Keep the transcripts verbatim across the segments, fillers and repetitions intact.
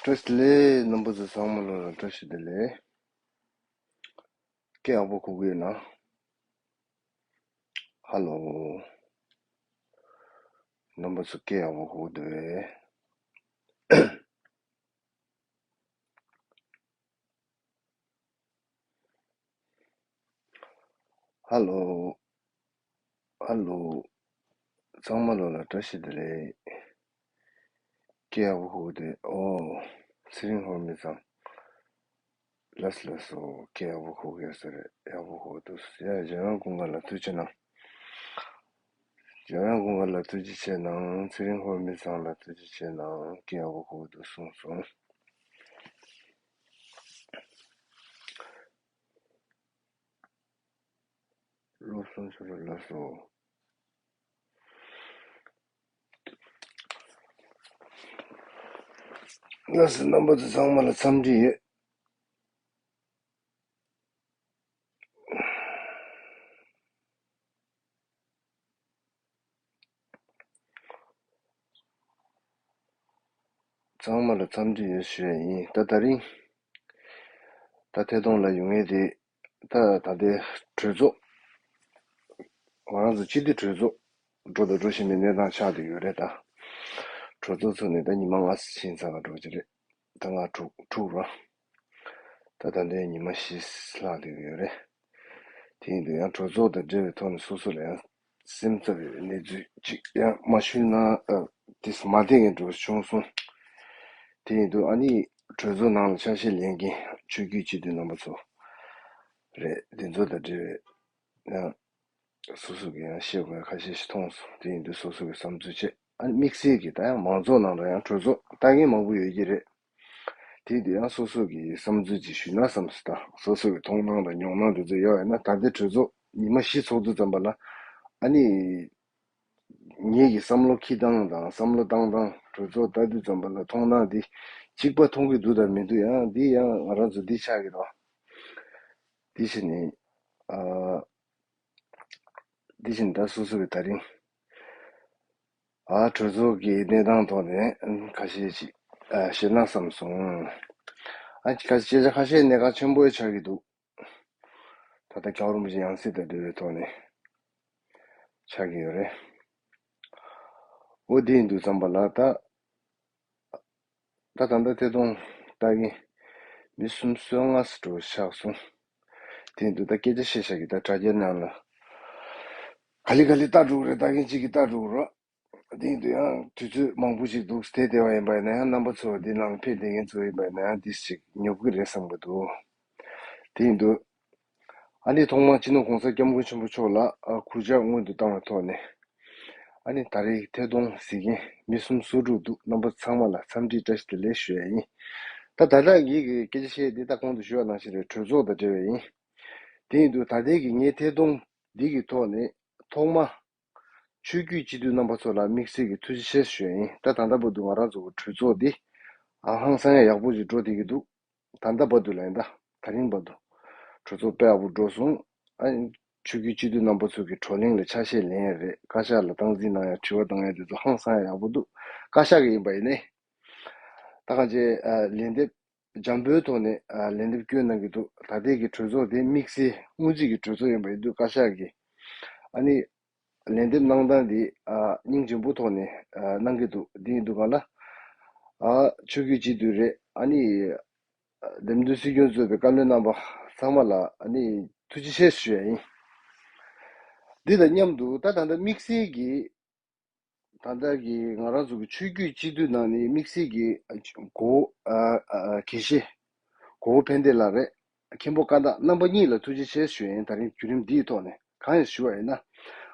བཀྲ་ཤིས་བདེ་ལེགས། རྣམ་པ་ཚོ་ཚང་མ་ལོ་ལ་བཀྲ་ཤིས་བདེ་ལེགས། སྐད་ཡག་པོ་གོ་གི་ཡོད་ན། ཧ་ལོ། རྣམ་པ་ཚོ་སྐད་ཡག་པོ་གོ་གི་འདུག་གས། ཧ་ལོ། ཧ་ལོ། ཚང་མ་ལོ་ལ་བཀྲ་ཤིས་བདེ་ལེགས། སྐད་ཡག་པོ་གོ་གི་འདུག་གས། ཨོ། ཚེ་རིང་ཧོར་མི་ཚང་། ལགས་སོ་ལགས་སོ། སྐད་ཡག་པོ་གོ་གི་ཡོད་ས་རེད། ཡག་པོ་གོ་གི་འདུག་ཡ། འཇམ་དབྱངས་ཀུན་དགའ་ལགས་ཐུགས་རྗེ་གནང་། འཇམ་དབྱངས་ཀུན་དགའ་ལགས་ཐུགས་རྗེ་ཆེ་གནང་། ཚེ་རིང་ཧོར་མི་ཚང་ལགས་ཐུགས་རྗེ་ཆེ་གནང་། སྐད་ཡག་པོ་གོ་གི་འདུག་གསུངས་སོང་། བློ་བཟང་ཆོས་གྲགས་ལགས་སོ། ལགས་སོ། རྣམ་པ་ཚོ་ཚང་མ་ལ་འཚམས་འདྲི་ཡོད། ཚང་མ་ལ་འཚམས་འདྲི་ཡོད་ཞུ་ཡ་ཡིན། ད་དེ་རིང་ད་ཐད་གཏོང་ལ་ཡོང་མཁན་དེ། ད་ད་ལྟའི་གྲོས་ཚོགས། ང་རང་ཚོ་སྤྱི་འཐུས་གྲོས་ཚོགས་འགྲོ་དང་འགྲོ་བཞིན་པའི་གནས་སྟངས་ཆགས་བསྡད་ཡོད་རེད་ད། གྲོས་ཚོགས་ཚུགས་ནས་ད་ཉི་མ་ལྔ་ཕྱིན་ཚར་བ་འགྲོ་གི་རེད། ད་ལྔ་དྲུག་དྲུག་རེད། ད་ད་ལྟའི་ཉི་མ་བཞི་ལྷག་བསྡད་ཡོད་རེད། དེ་ཡིན་དུས་ཡང་གྲོས་ཚོགས་དང་འབྲེལ་བའི་ཐོག་ནས་སོ་སོ་ལ་ཡང་སེམས་འཚབ་པའི་གནས་ཚུལ་ཅིག་ཡང་མ་ཞུས་ན། ཨ། དེ་མ་བདེ་མཁན་འགྲོ་བྱུང་སོང་། དེ་ཡིན་དུས་ཨ་ནི་གྲོས་ཚོགས་ནང་ལ་ཆ་ཤས་ལེན་མཁན་ཆོས་བརྒྱུད་སྤྱི་འཐུས་རྣམ་པ་ཚོ་རེད། དེ་ཚོ་དང་འབྲེལ་བའི་ཡང་སོ་སོ་གི་ཡང་བཤད་དགོས་ཁ་ཤས་ཤིག་མཐོང་སོང་། དེ་ཡིན་དུས་སོ་སོ་གི་བསམ་ཚུལ་བྱས། ཨ་ནི་དམིགས་བསལ་གྱི་ད་ཡང་མང་ཚོགས་ནང་ལ་ཡང་གྲོས་ཚོགས་ལྟ་མཁན་མང་པོ་ཡོད་ཀྱི་རེད། དེ་དུས་ཡང་སོ་སོ་གི་བསམ་ཚུལ་ཅིག་ཞུས་ན་བསམ་སོང་། ད་སོ་སོ་གི་མཐོང་སྣང་དང་མྱོང་སྣང་དེ་ཚོ་ཡོད་ཡོད་ན། ད་ལྟའི་གྲོས་ཚོགས་ཉི་མ་བཞི་ཚོགས་དུས་ཙམ་པ་ལ་ཨ་ནི་ངེད་ཀྱི་བསམ་བློ་འཁྱེར་སྟངས་དང་བསམ་བློ་བཏང་སྟངས། གྲོས་ཚོགས་ལྟ་དུས་ཙམ་པ་ལ་མཐོང་སྣང་འདི་གཅིག་པ་མཐོང་གི་འདུག་དང་མི་འདུག་ཡང་འདི་ཡང་ང་རང་ཚོ་འདི་ཆགས་ཀྱི་རེད། འདི་བྱས་ནས། ཨ། འདི་བཞིན་ད་སོ་སོ་གི་ད་རིང་ཨ་གྲོས་ཚོགས་ཀྱི་གནས་སྟངས་ཐོག་ནས་ཁ་ཤས་ཤིག་ཨ་བཤད་ན་བསམ་སོང་། ཨ་ཁ་སྐད་ཆ་ཁ་ཤས་གནད་འགག་ཆེན་པོ་ཆགས་ཀྱི་འདུག་ད་ལྟ་རྒྱལ་བ་རིན་པོ་ཆེ་ཡང་སྲིད་དང་འབྲེལ་བའི་ཐོག་ནས་ཆགས་ཀྱི་ཡོད་རེད། འོ་དེ་ཡིན་དུས་ཙམ་པ་ལ་ད། ད་ད་ལྟ་ཐད་གཏོང་ལྟ་མཁན་མི་གསུམ་བཟོ་ལྔ་ཙམ་འགྲོ་ཆགས་སོང་། དེ་འདུག་ད་སྐད་ཆ་བཤད་བཞག་གི་ད་དྲ་རྒྱའི་ནང་ལ་ག་ལེ་ག་ལེ་ལྟ་འགྲོ་གི་རེད། ལྟ་མཁན་གཅིག་གིས་ལྟ་འགྲོ་གི་རེད། དེ་འདུག་ཡང་དུས་ཚོད་མང་པོ་ཞིག་འདུག་དེ་བསྡད་པ་ཡིན་པ་ཡིན་ན་ཡང་རྣམ་པ་ཚོ་འདི་ནང་ཕེབས་བསྡད་མཁན་ཚོ་ཡིན་པ་ཡིན་ན་ཡང་འདི་ཞིག་ཉོབ་གི་རེད་བསམ་གི་འདུག་དེ་ཡིན་དུས། ཨ་ནི་ཐོག་མར་སྤྱི་ནོར་༸གོང་ས་༸སྐྱབས་མགོན་ཆེན་པོ་མཆོག་ལ་ཨ་གུས་ཕྱག་སྔོན་དུ་བཏང་བའི་ཐོག་ནས། ཨ་ནི་ད་རེས་ཐད་གཏོང་གཟིགས་མཁན་མི་གསུམ་སོ་དྲུག་འདུག་རྣམ་པ་ཚང་མ་ལ་འཚམས་འདྲི་བཀྲ་ཤིས་བདེ་ལེགས་ཞུ་ཡ་ཡིན། ད་ད་ལྟ་ངེད་ཀྱི་སྐད་ཆ་བཤད་འདི་ད་གོང་དུ་ཞུས་པ་ནང་བཞིན་རེད། གྲོས་ཚོགས་དང་འབྲེལ་བ་ཡིན། དེ་ཡིན་དུས་ད་ལྟའི་གི་ངའི་ཐད་གཏོང་འདི་གི་ཐོག་ནས་ཐོག་མ་ཆོས་བརྒྱུད་སྤྱི་འཐུས་རྣམ་པ་ཚོ་ལ་དམིགས་བསལ་གྱི་ཐུགས་རྗེ་ཆེ་ཞུ་ཡ་ཡིན། ད་ད་ལྟ་བར་དུ་ང་རང་ཚོ་གི་གྲོས་ཚོགས་འདི་ཨ་ཧང་སང་ཡ་ཡག་པོ་ཞིག་འགྲོ་བསྡད་ཀྱི་འདུག་ད་ལྟ་བར་དུ་ལ་ཡིན་ད། ད་རིང་བར་དུ་གྲོས་ཚོགས་དཔེ་ཡག་པོ་འགྲོ་སོང་། ཨ། ཆོས་བརྒྱུད་སྤྱི་འཐུས་རྣམ་པ་ཚོ་གི་བགྲོ་གླེང་ལ་ཆ་ཤས་ལེན་ཡ་རེད། བཀའ་ཤག་ལ་སྟངས་འཛིན་གནང་ཡ་དྲི་བ་གཏོང་ཡ་དེ་ཚོ་ཧང་སང་ཡ་ཡག་པོ་འདུག་བཀའ་ཤག་གི་ཡིན་པ་ཡིན་ནའི། ད་གང་ཅི། ཨ། ལན་འདེབས་འཇམ་པོའི་ཐོག་ནས། ཨ། ལན་འདེབས་སྐྱོན་གནང་གི་འདུག་ད་ལྟའི་གི་གྲོས་ཚོགས་དེ་དམིགས་བསལ་སྔོན་རྩིས་ཀྱི་གྲོས་ཚོགས་ཡིན་པ་ཡིན་དུས་བཀའ་ཤག་གི། ཨ་ནི། ལན་འདེབས་གནང་སྟངས་འདི། ཨ། སྙིང་རྗེ་པོ་ཐོག་ནས། ཨ། གནང་གི་འདུག་འདི་ཡིན་དུས་གང་ལ། ཨ། ཆོས་བརྒྱུད་སྤྱི་འཐུས་རེད། ཨ་ནི། འདེམས་ཐོན་སྲིད་སྐྱོང་གཙོས་པའི་བཀའ་བློན་རྣམ་པ་ཚང་མ་ལ་ཨ་ནི་ཐུགས་རྗེ་ཆེ་ཞུ་ཡ་ཡིན། འདི་དང་མཉམ་དུ་ད་ད་ལྟ་དམིགས་བསལ་གྱི་ད་ལྟ་གི་ང་རང་ཚོ་གི་ཆོས་བརྒྱུད་སྤྱི་འཐུས་ནང་ནས་དམིགས་བསལ་གྱི་གོ་བོ། ཨ། ཨ། དགེ་བཤེས་གོ་བོ་ཕན་བདེ་ལགས་རེད། མཁན་པོ་ཀ་དག་རྣམ་པ་གཉིས་ལ་ཐུགས་རྗེ་ཆེ་ཞུ་ཡ་ཡིན། ད་རིང་བརྒྱུད་རིམ་འདིའི་ཐོག་ནས་གང་ཡིན་ཞུ་བ་ཡིན་ན།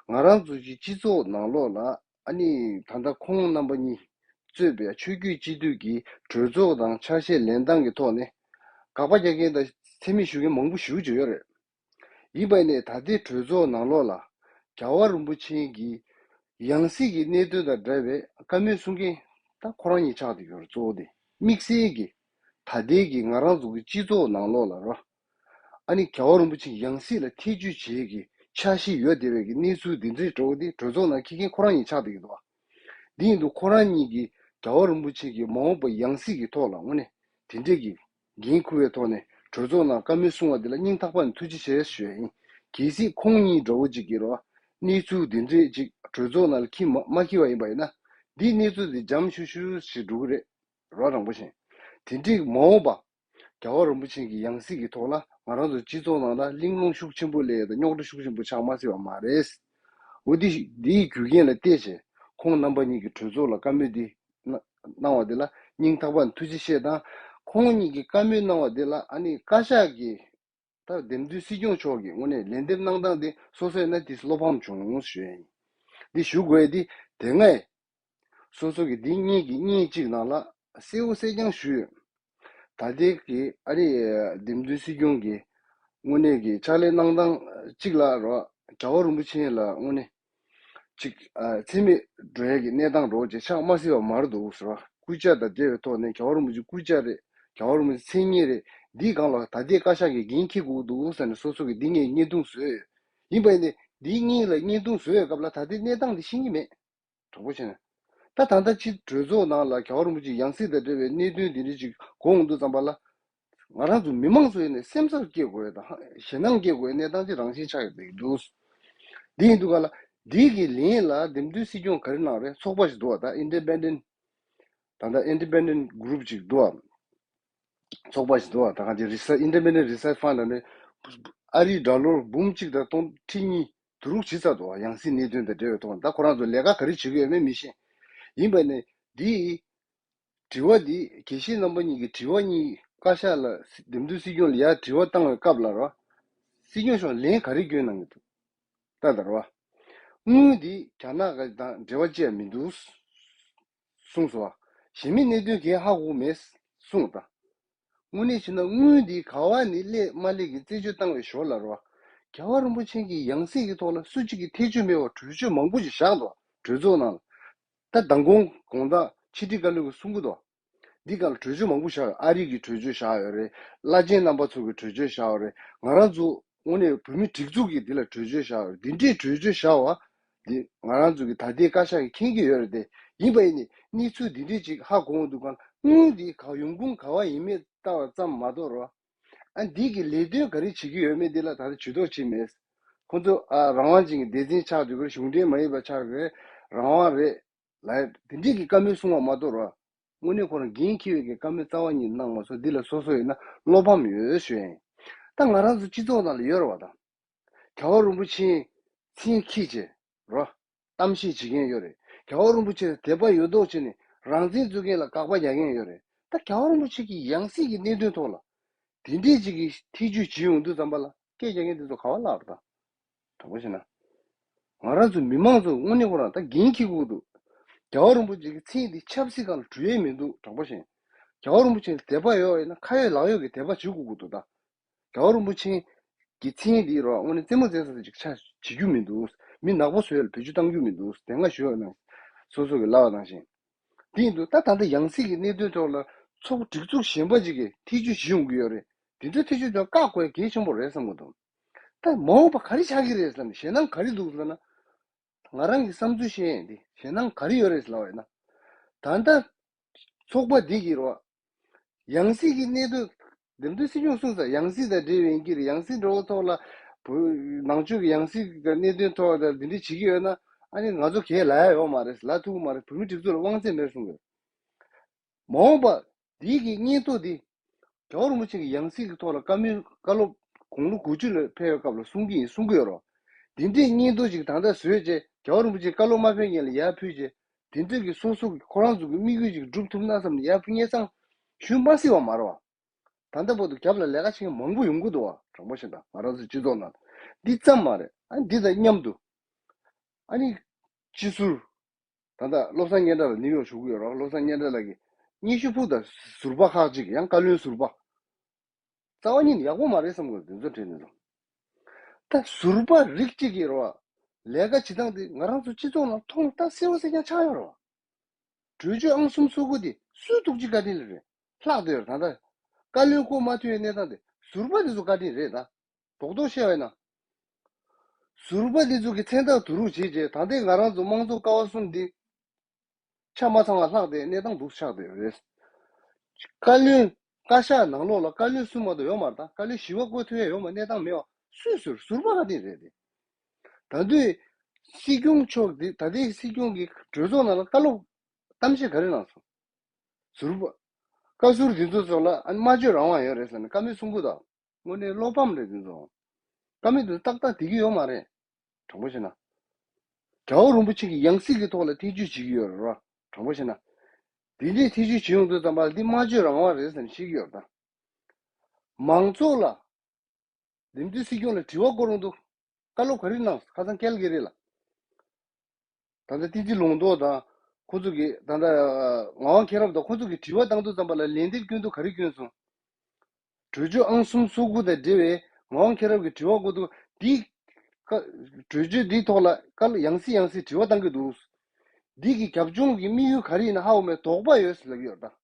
ང་རང་ཚོ་གི་སྤྱི་ཚོགས་ནང་ལོགས་ལ། ཨ་ནི་ད་ལྟ་ཁོང་རྣམ་པ་གཉིས་གཙོས་པའི་ཆོས་བརྒྱུད་སྤྱི་འཐུས་ཀྱི་གྲོས་ཚོགས་དང་ཆ་ཤས་ལེན་སྟངས་ཀྱི་ཐོག་ནས་དགག་པ་རྒྱག་མཁན་དང་མཚན་སྨད་ཞུ་མཁན་མང་པོ་ཞེ་པོ་ཅིག་ཡོད་རེད། ཡིན་པ་ཡིན་ནའི་ད་ལྟའི་གྲོས་ཚོགས་ནང་ལོགས་ལ་རྒྱལ་བ་རིན་པོ་ཆེ་གི་ཡང་སྲིད་ཀྱི་གནད་དོན་དང་འབྲེལ་བའི་བཀའ་མོལ་གསུང་མཁན་ད་ཁོ་རང་གཉིས་ཆགས་བསྡད་ཡོད་རེད། གཙོ་བོ་དེ་དམིགས་བསལ་གྱི་ད་ལྟའི་གི་ང་རང་ཚོ་གི་སྤྱི་ཚོགས་ནང་ལོགས་ལ་རོ། ཨ་ནི་རྒྱལ་བ་རིན་པོ་ཆེ་ཡང་སྲིད་ལ་ཐེ་བྱུས་བྱེད་ཀྱི་འཆར་གཞི་ཡོད་བསྡད་པའི་གི་གནས་ཚུལ་འདི་འདྲའི་འགྲོ་བ་འདི་གྲོས་ཚོགས་ནང་འཁྱེར་མཁན་ཁོ་རང་གཉིས་ཆགས་བསྡད་ཀྱི་འདུག་བ། འདི་ཡིན་དུས་ཁོ་རང་གཉིས་ཀྱི་ རྒྱལ་བ་རིན་པོ་ཆེ་གིས་མ་འོངས་པ་ཡང་སྲིད་ཀྱི་ཐོག་ལ་དངོས་གནས་དེ་འདྲས་ཀྱི་འགན་འཁུར་བའི་ཐོག་ནས་གྲོས་ཚོགས་ནང་བཀའ་མོལ་གསུང་བ་དེ་ལ་སྙིང་ཐག་པ་ནས་ཐུགས་རྗེ་ཆེ་ཞུ་ཡ་ཡིན། གལ་སྲིད་ཁོང་གཉིས་འདྲ་བོ་ཅིག་གིས་རོ། གནས་ཚུལ་དེ་འདྲས་ཅིག་གྲོས་ཚོགས་ནང་ལ་འཁྱེར་མ་མ་འཁྱེར་བ་ཡིན་པ་ཡིན་ན། འདིའི་གནས་ཚུལ་དེ་འཇམ་ཤུ་ཤུ་ཞིག་འགྲོ་གི་རེད། རོ། དྲང་པོ་བྱས། དེ་འདྲས་མ་འོངས་པ། རྒྱལ་བ་རིན་པོ་ཆེ་གི་ཡང་སྲིད་ཀྱི་ཐོག་ལ་ང་རང་ཚོ་སྤྱི་ཚོགས་ནང་ལ་གླེང་སློང་ཤུགས་ཆེན་པོ་སླེབས་ཡ་དང་རྙོག་དྲ་ཤུགས་ཆེན་པོ་ཆགས་མ་སྲིད་པ་མ་རེད། འོ་དེ་དེའི་རྒྱུ་རྐྱེན་ལ་བལྟས་བྱས་ཁོང་རྣམ་པ་གཉིས་ཀྱིས་གྲོས་ཚོགས་ལ་བཀའ་མོལ་འདི་གནང་གནང་བ་དེ་ལ་སྙིང་ཐག་པ་ནས་ཐུགས་རྗེ་ཆེ་དང་། ཁོང་གཉིས་ཀྱིས་བཀའ་མོལ་གནང་བ་དེ་ལ་ཨ་ནི་བཀའ་ཤག་གིས་ད་འདེམས་ཐོན་སྲིད་སྐྱོང་མཆོག་གིས་དངོས་གནས་ལན་འདེབས་གནང་སྟངས་དེ་སོ་སོ་ཡིན་ན་དེ་བློ་ཕམ་བྱུང་ཞུ་ཡ་ཡིན། འདི་ཞུ་དགོས་ཡ་དེ་དེ་སྔ་སོ་སོ་གི་འདི་གཉིས་ཀྱི་གཉིས་གཅིག་ནང་ལ་གསལ་བོ་གསལ་རྐྱང་ཞུས་ཡོད། ད་ལྟའི་གི་ཨ་རི་འདེམས་ཐོན་སྲིད་སྐྱོང་གི་དངོས་གནས་ཀྱི་ཕྱག་ལས་གནང་སྟངས་གཅིག་ལ་རོ། རྒྱལ་བ་རིན་པོ་ཆེ་ལ་དངོས་གནས་ཅིག་ཨ་མཚན་སྨད་འགྲོ་ཡ་གི་གནས་སྟངས་རོ་ཅིག་ཆགས་མ་སྲིད་པ་མ་རེད་འདུག་ཟེར་བ། སྐུལ་ལྕག་དང་འབྲེལ་བའི་ཐོག་ནས་རྒྱལ་བ་རིན་པོ་ཆེ་སྐུལ་ལྕག་རེད། རྒྱལ་བ་རིན་པོ་ཆེ་མཚན་སྙན་རེད། འདིའི་སྒང་ལ་ད་ལྟའི་བཀའ་ཤག་གིས་འགན་འཁྱེར་དགོས་འདུག་ཟེར་ནས་སོ་སོ་གི་འདི་ངས་བརྙན་ཐུང་བཟོས་ཡོད། ཡིན་པ་ཡིན་ནའི་འདིའི་གཉིས་ལ་བརྙན་ཐུང་བཟོས་ཡོད་སྐབས་ལ་ད་ལྟའི་གནས་སྟངས་འདི་ཤེས་ཀྱི་མེད། དྲང་པོ་བྱས་ན། ད་ད་ལྟ་ཕྱི་གྲོས་ཚོགས་ནང་ལ་རྒྱལ་བ་རིན་པོ་ཆེ་ཡང་སྲིད་དང་འབྲེལ་བའི་གནད་དོན་འདི་འདྲ་ཅིག་གོ་འོང་དུས་ཙམ་པ་ལ། ང་རང་ཚོ་མི་མང་ཚོ་ཡིན་ནའི་སེམས་འཚབ་སྐྱེ་དགོས་ཡ་དང་ཞེད་སྣང་སྐྱེ་དགོས་ཡ་གནས་སྟངས་ཅིག་རང་བཞིན་ཆགས་ཡོད་པའི་འདུག་འདི་ཡིན་དུས་ག་ལ་འདི་གི་ལན་ལ་འདེམས་ཐོན་སྲིད་སྐྱོང་ག་རེ་གནང་རེད། ཚོགས་པ་ཞིག་འདུག་བ། ད་ཨིན་ཌི་པེན་ཌེན་ད་ལྟ་ཨིན་ཌི་པེན་ཌེན་གུ་རུབ་ཅིག་འདུག་བ། ཚོགས་པ་ཞིག་འདུག་བ། ད་ག་ཅིག་Research Independent Research Fund ནས་ཨ་རིའི་ཌོ་ལར་འབུམ་གཅིག་དང་སྟོང་ཁྲི་གཉིས་བསྡུ་རུབ་བྱེད་ཚར་འདུག་བ། ཡང་སྲིད་གནད་དོན་དང་འབྲེལ་བའི་ཐོག་ནས་ད་ཁོ་རང་ཚོ་ལས་ཀ་ག་རེ་བྱེད་ཀྱི་ཡོད་མེད་མི་ཤེས། ཡིན་པ་ནས་འདི་དྲི་བ་འདི་དགེ་བཤེས་རྣམ་པ་གཉིས་ཀྱི་དྲི་བ་གཉིས་བཀའ་ཤག་ལ་འདེམས་ཐོན་སྲིད་སྐྱོང་ལ་ཡར་དྲི་བ་བཏང་བའི་སྐབས་ལ་རོ། སྲིད་སྐྱོང་མཆོག་ལན་ག་རེ་བསྐྱོན་གནང་གི་འདུག་ད་ལྟ་རོ། དངུལ་འདི་རྒྱ་ནག་ག་དང་འབྲེལ་བ་ཅི་ཡང་མི་འདུག་གསུངས་སོ། གཞན་མི་གནད་དོན་གང་ཧ་གོ་མེད་གསུངས་དང་། དངོས་གནས་བྱས་ན་དངུལ་འདི་ག་བ་ནས་སླེབས་མ་སླེབས་ཀྱི་རྩད་གཅོད་བཏང་བའི་ཞོར་ལ་རོ། རྒྱལ་བ་རིན་པོ་ཆེ་གི་ཡང་སྲིད་ཀྱི་ཐོག་ལ་སུ་གཅིག་གིས་ཐེ་བྱུས་མེད་པར་གྲོས་ཆོད་མང་པོ་ཞིག་བཞག་འདུག་གྲོས་ཚོགས་ནང་ལ། ད་མདང་དགོང་དགོང་དག་ཕྱི་དྲིལ་བཀའ་བློན་གྱིས་གསུང་གི་འདུག་འདི་ག་ལ་གྲོས་ཆོད་མང་པོ་བཞག་ཡོད། ཨ་རི་གི་གྲོས་ཆོད་བཞག་ཡོད་རེད། བླ་ཆེན་རྣམ་པ་ཚོ་གི་གྲོས་ཆོད་བཞག་ཡོད་རེད། ང་རང་ཚོ་དངོས་གནས་བོད་མི་སྒྲིག་འཛུགས་ཀྱིས་འདི་ལ་གྲོས་ཆོད་བཞག་ཡོད་རེད། འདི་འདྲའི་གྲོས་ཆོད་བཞག་པ་འདི་ང་རང་ཚོ་གི་ད་ལྟའི་བཀའ་ཤག་གིས་མཁྱེན་གྱི་ཡོད་རེད་དེ། ཡིན་པ་ཡིན་ནའི་གནས་ཚུལ་འདི་འདྲའི་ཅིག་ཧ་གོ་འོང་དུས་ག་ལ་དངུལ་འདི་ག་ཡོང་ཁུངས་ག་བ་ཡིན་མེད་ལྟ་བ་ཙམ་མ་གཏོགས་རོ། ཨ་འདི་གི་ལས་དོན་ག་རེ་བྱེད་ཀྱི་ཡོད་མེད་འདི་ལ་ད་ལྟ་ཇུས་གཏོགས་བྱེད་མེད། ཁོང་ཚོ་ཨ་རང་དབང་ཅན་གྱི་སྡེ་ཚན་ཆགས་འདུག་གི་རེད། གཞུང་འབྲེལ་མ་ཡིན་པ་ཆགས་ཀྱི་རེད། རང་དབང་རེད། ལ་དེ་འདྲས་ཀྱི་བཀའ་མོལ་གསུང་བ་མ་གཏོགས་ར། དངོས་གནས་ཁོ་རང་འགན་འཁྱེར་བའི་གི་བཀའ་མོལ་རྩ་བ་ཉིད་གནང་མ་སོང་། འདི་ལ་སོ་སོ་ཡིན་ན་བློ་ཕམ་ཡོད་ཞུ་ཡིན། ད་ང་རང་ཚོ་སྤྱི་ཚོགས་ནང་ལ་ཡོད་རེད་བ་ད། རྒྱལ་བ་རིན་པོ་ཆེའི་མཚན་འཁྱེར་བྱས་ར། གཏམ་བཤད་བྱེད་མཁན་ཡོད་རེད། རྒྱལ་བ་རིན་པོ་ཆེ་ལ་དད་པ་ཡོད་མདོག་བྱས་ནས་རང་བཙན་རྩོད་མཁན་ལ་དགག་པ་རྒྱག་མཁན་ཡོད་རེད། ད་རྒྱལ་བ་རིན་པོ་ཆེ་གི་ཡང་སྲིད་ཀྱི་གནད་དོན་ཐོག་ལ། དེ་འདྲས་ཅིག་གིས་ཐེ་བྱུས་བྱེད་ཡོང་དུས་ཙམ་པ་ལ་སྐད་རྒྱག་མཁན་དེ་ཚོ་ག་བ་ལབ་རེད་ད། དྲང་པོ་བཤད་ན། ང་རང་ཚོ་མི་མང་ཚོ་དངོས་གནས་ཁོ་རང་ད་འགན་འཁྱེར་དགོས་འདུག་རྒྱལ་བ་རིན་པོ་ཆེ་གི་མཚན་འདི་ཆབ་སྲིད་སྒང་ལ་འགྲོ་ཡས་མི་འདུག་དྲང་པོ་བཤད། རྒྱལ་བ་རིན་པོ་ཆེ་ལ་དད་པ་ཡོད་ཡིན་ན་ཁ་ཡོད་ལག་ཡོད་ཀྱི་དད་པ་བྱེད་དགོས་ཀྱི་འདུག་ད། རྒྱལ་བ་རིན་པོ་ཆེ་གི་མཚན་འདི་རོ་དངོས་གནས་རྩེད་མོ་རྩེ་ས་ཅིག་ཆགས་བྱེད་རྒྱུ་མི་འདུག་མི་ནག་པོ་བཟོ་ཡ་ལ་བེད་སྤྱོད་གཏང་རྒྱུ་མི་འདུག་དེ་སྔ་ཞུས་པ་ནང་སོ་སོ་གི་ལབ་པ་ནང་བཞིན། དེ་ཡིན་དུས་ད་ད་ལྟ་ཡང་སྲིད་ཀྱི་གནད་དོན་ཐོག་ལ་ཚོགས་སྒྲིག་འཛུགས་གཞན་པ་ཅིག་གིས་ཐེ་བྱུས་བྱེད་ཡོང་གི་ཡོད་རེད། དེ་ཚོའི་ཐེ་བྱུས་དེ་བཀག་དགོས་གལ་ཆེན་པོ་རེད་བསམ་གྱི་འདུག་ད་མ་འོངས་པ་ག་རེ་ཆགས་ཀྱི་རེད་ཟེར་ན་ཞེད་སྣང་ག་རེ་འདུག་ཟེར་ན། ང་རང་གི་བསམ་ཚུལ་བཤད་ཡིན་ཏེ་ཞེད་སྣང་ག་རེ་ཡོད་རེད་ལབ་པ་ཡིན་ན། ད་ལྟ་ཚོགས་པ་འདི་གི་རོ། ཡང་སྲིད་ཀྱི་གནད་དོན། འདེམས་ཐོན་སྲིད་སྐྱོང་གསུངས་ཙང་ཡང་སྲིད་དང་འབྲེལ་བའི་གི་རེད། ཡང་སྲིད་འགྲོ་བ་ཐོག་ལ་བོད་ནང་ཆོས་ཀྱི་ཡང་སྲིད་ཀྱི་གནད་དོན་ཐོག་ལ་འདི་འདྲ་བྱེད་ཀྱི་ཡོད་ན་ཨ་ནི་ང་ཚོ་གས་ལ་ཡ་ཡོད་མ་རེད། ལ་ཐུག་གི་མ་རེད། བོད་མི་སྒྲིག་འཛུགས་ལ་དབང་ཚད་མེད་གསུངས་ཡོད། མ་འོངས་པ་འདི་གི་སྙན་ཐོ་འདི་རྒྱལ་བ་རིན་པོ་ཆེ་གི་ཡང་སྲིད་ཀྱི་ཐོག་ལ་བཀའ་མོལ་བཀའ་སློབ་དགུང་ལོ་དགུ་བཅུ་ལ་ཕེབས་པའི་སྐབས་ལ་གསུང་གི་ཡིན་གསུང་གི་ཡོད་རོ། འདི་འདྲའི་སྙན་ཐོ་ཅིག་ད་ལྟ་བཟོས་རྗེས་རྒྱལ་བ་རིན་པོ་ཆེ་བཀའ་སློབ་མ་ཕེབས་སྔོན་ལ་ཡར་ཕུལ་རྗེས་དེ་འདྲ་གི་སོ་སོ་གི་ཁོ་རང་ཚོ་གི་དམིགས་ཡུལ་ཅིག་སྒྲུབ་ཐུབ་ན་བསམ་ནས་ཡར་ཕུལ་མཁན་ཙང་ཞུ་མ་སྲིད་པ་མ་རེད་བ། ད་ལྟ་བར་དུ་རྒྱབ་ལ་ལས་ཀ་བྱེད་མཁན་མང་པོ་ཡོང་གི་འདུག་བ། དྲང་པོ་བཤད་ན་ང་རང་ཚོའི་སྤྱི་ཚོགས་ནང་འདི་ཙམ་མ་རེད། ཨ་འདི་དང་མཉམ་དུ་ཨ་ནི་སྤྱི་ཟུར། ད་ལྟ་བློ་བཟང་སྙན་གྲགས་ལགས་ནིའུ་ཡོག་བཞུགས་ཀྱི་ཡོད་རེད། བློ་བཟང་སྙན་གྲགས་ལགས་ཀྱིས་སྙན་ཞུ་ཕུལ་དང་ཟུར་པ་ཁག་ཅིག་ཡང་བཀའ་བློན་ཟུར་པ། རྩ་བ་ཉིད་ནས་ཡག་པོ་མ་རེད་བསམ་གྱི་འདུག་དེ་ཚོ་དྲན་ནས་ལ། ད་ཟུར་པ་རིགས་གཅིག་གིས་རོ། ལས་ཀ་བྱེད་སྟངས་དེ་ང་རང་ཚོ་སྤྱི་ཚོགས་ནང་མཐོང་ལྟ་གསལ་བོ་གསལ་རྐྱང་ཆགས་ཡོད་རེད་བ། གྲོས་ཆོད་ཨང་གསུམ་སོ་དགུ་དེ་སུའི་ཐུགས་རྗེ་བཀའ་དྲིན་ལ་རེད། ལྷག་ཏུ་ཡོད་རེད། ད་ལྟ་བཀའ་བློན་བསྐོ་མ་ཐུབ་པའི་གནས་སྟངས་དེ་ཟུར་པ་དེ་ཚོ་བཀའ་དྲིན་རེད་ད། རྡོག་རྡོག་བཤད་པ་ཡིན་ན། ཟུར་པ་འདི་ཚོ་གི་མཚན་རྟགས་བསྡུ་རུབ་བྱས་རྗེས་ད་ལྟའི་ང་རང་ཚོ་དམངས་གཙོ་ཀ་བ་གསུམ་འདི་ ཆ་མ་ཚང་བ་ལྷག་སྟེ་གནས་སྟངས་འདུག་ཆགས་བསྡད་ཡོད་རེད། བཀའ་བློན། བཀའ་ཤག་ནང་ལོགས་ལ་བཀའ་བློན་གསུམ་མ་གཏོགས་ཡོད་མ་རེད། ད་བཀའ་བློན་བཞི་པ་བསྐོ་ཐུབ་ཡ་ཡོད་མ་གནས་སྟངས་མེད་པ་སུས་ཟེར། ཟུར་པ་ག་དེ་རེད་དེ། ད་དུས་སྲིད་སྐྱོང་མཆོག་འདི་ད་ལྟའི་སྲིད་སྐྱོང་གི་གྲོས་ཚོགས་ནང་ལ་བཀའ་སློབ་གཏམ་བཤད་ག་རེ་གནང་སོང་། ཟུར་པ། བཀའ་ཟུར་འདི་ཚོ་ཚོ་ལ་ཨ་ནི་སྨྲ་བརྗོད་རང་དབང་ཡོད་རེད་ཟེར་ནས་བཀའ་མོལ་གསུང་གི་འདུག་དངོས་གནས་བློ་ཕམ་རེད་འདི་ཚོ། བཀའ་མོལ་འདི་ཏག་ཏག་བསྡད་ཀྱི་ཡོད་མ་རེད། དྲང་པོ་བཤད་ན། རྒྱལ་བ་རིན་པོ་ཆེ་གི་ཡང་སྲིད་ཀྱི་ཐོག་ལ་ཐེ་བྱུས་བྱེད་ཀྱི་ཡོད་རེད་ར། དྲང་པོ་བཤད་ན། འདི་འདྲའི་ཐེ་བྱུས་བྱེད་ཡོང་དུས་ཙམ་པ་ལ་འདི་སྨྲ་བརྗོད་རང་དབང་རེད་ཟེར་ནས་བཤད་ཀྱི་ཡོད་རེད་ད། མང་ཚོགས་ལ། འདེམས་ཐོན་སྲིད་སྐྱོང་ལ་དྲི་བ་བསྐོར་རུང་འདུག་བཀའ་སློབ་ག་རེ་གནང་སོང་ཁ་སང་ཀལ་ག་རི་ལ། ད་ལྟ་བསྟན་འཛིན་ལུང་རྟོགས་དང་ཁོང་ཚོ་གིས་ད་ལྟ་ངག་དབང་མཁྱེན་རབ་དང་ཁོང་ཚོ་གིས་དྲི་བ་བཏང་དུས་ཙམ་པ་ལ་ལན་འདེབས་སྐྱོན་འདུག་ག་རེ་སྐྱོན་སོང་། གྲོས་ཆོད་ཨང་གསུམ་སོ་དགུ་དང་འབྲེལ་བའི་ངག་དབང་མཁྱེན་རབ་ཀྱི་དྲི་བ་བསྐོར་འདུག་འདི། ཀ། གྲོས་ཆོད་འདིའི་ཐོག་ལ་བཀའ་སློབ་ཡང་སེ་ཡང་སེ་དྲི་བ་བཏང་གི་འདུག་འདི་གི་རྒྱབ་ལྗོངས་ཀྱི་དམིགས་ཡུལ་ག་རེ་ཡིན་ན་ཧ་གོ་མེད་དོགས་པ་ཡོད་ཟེར་ལབ་ཀྱི་ཡོད་རེད་ད།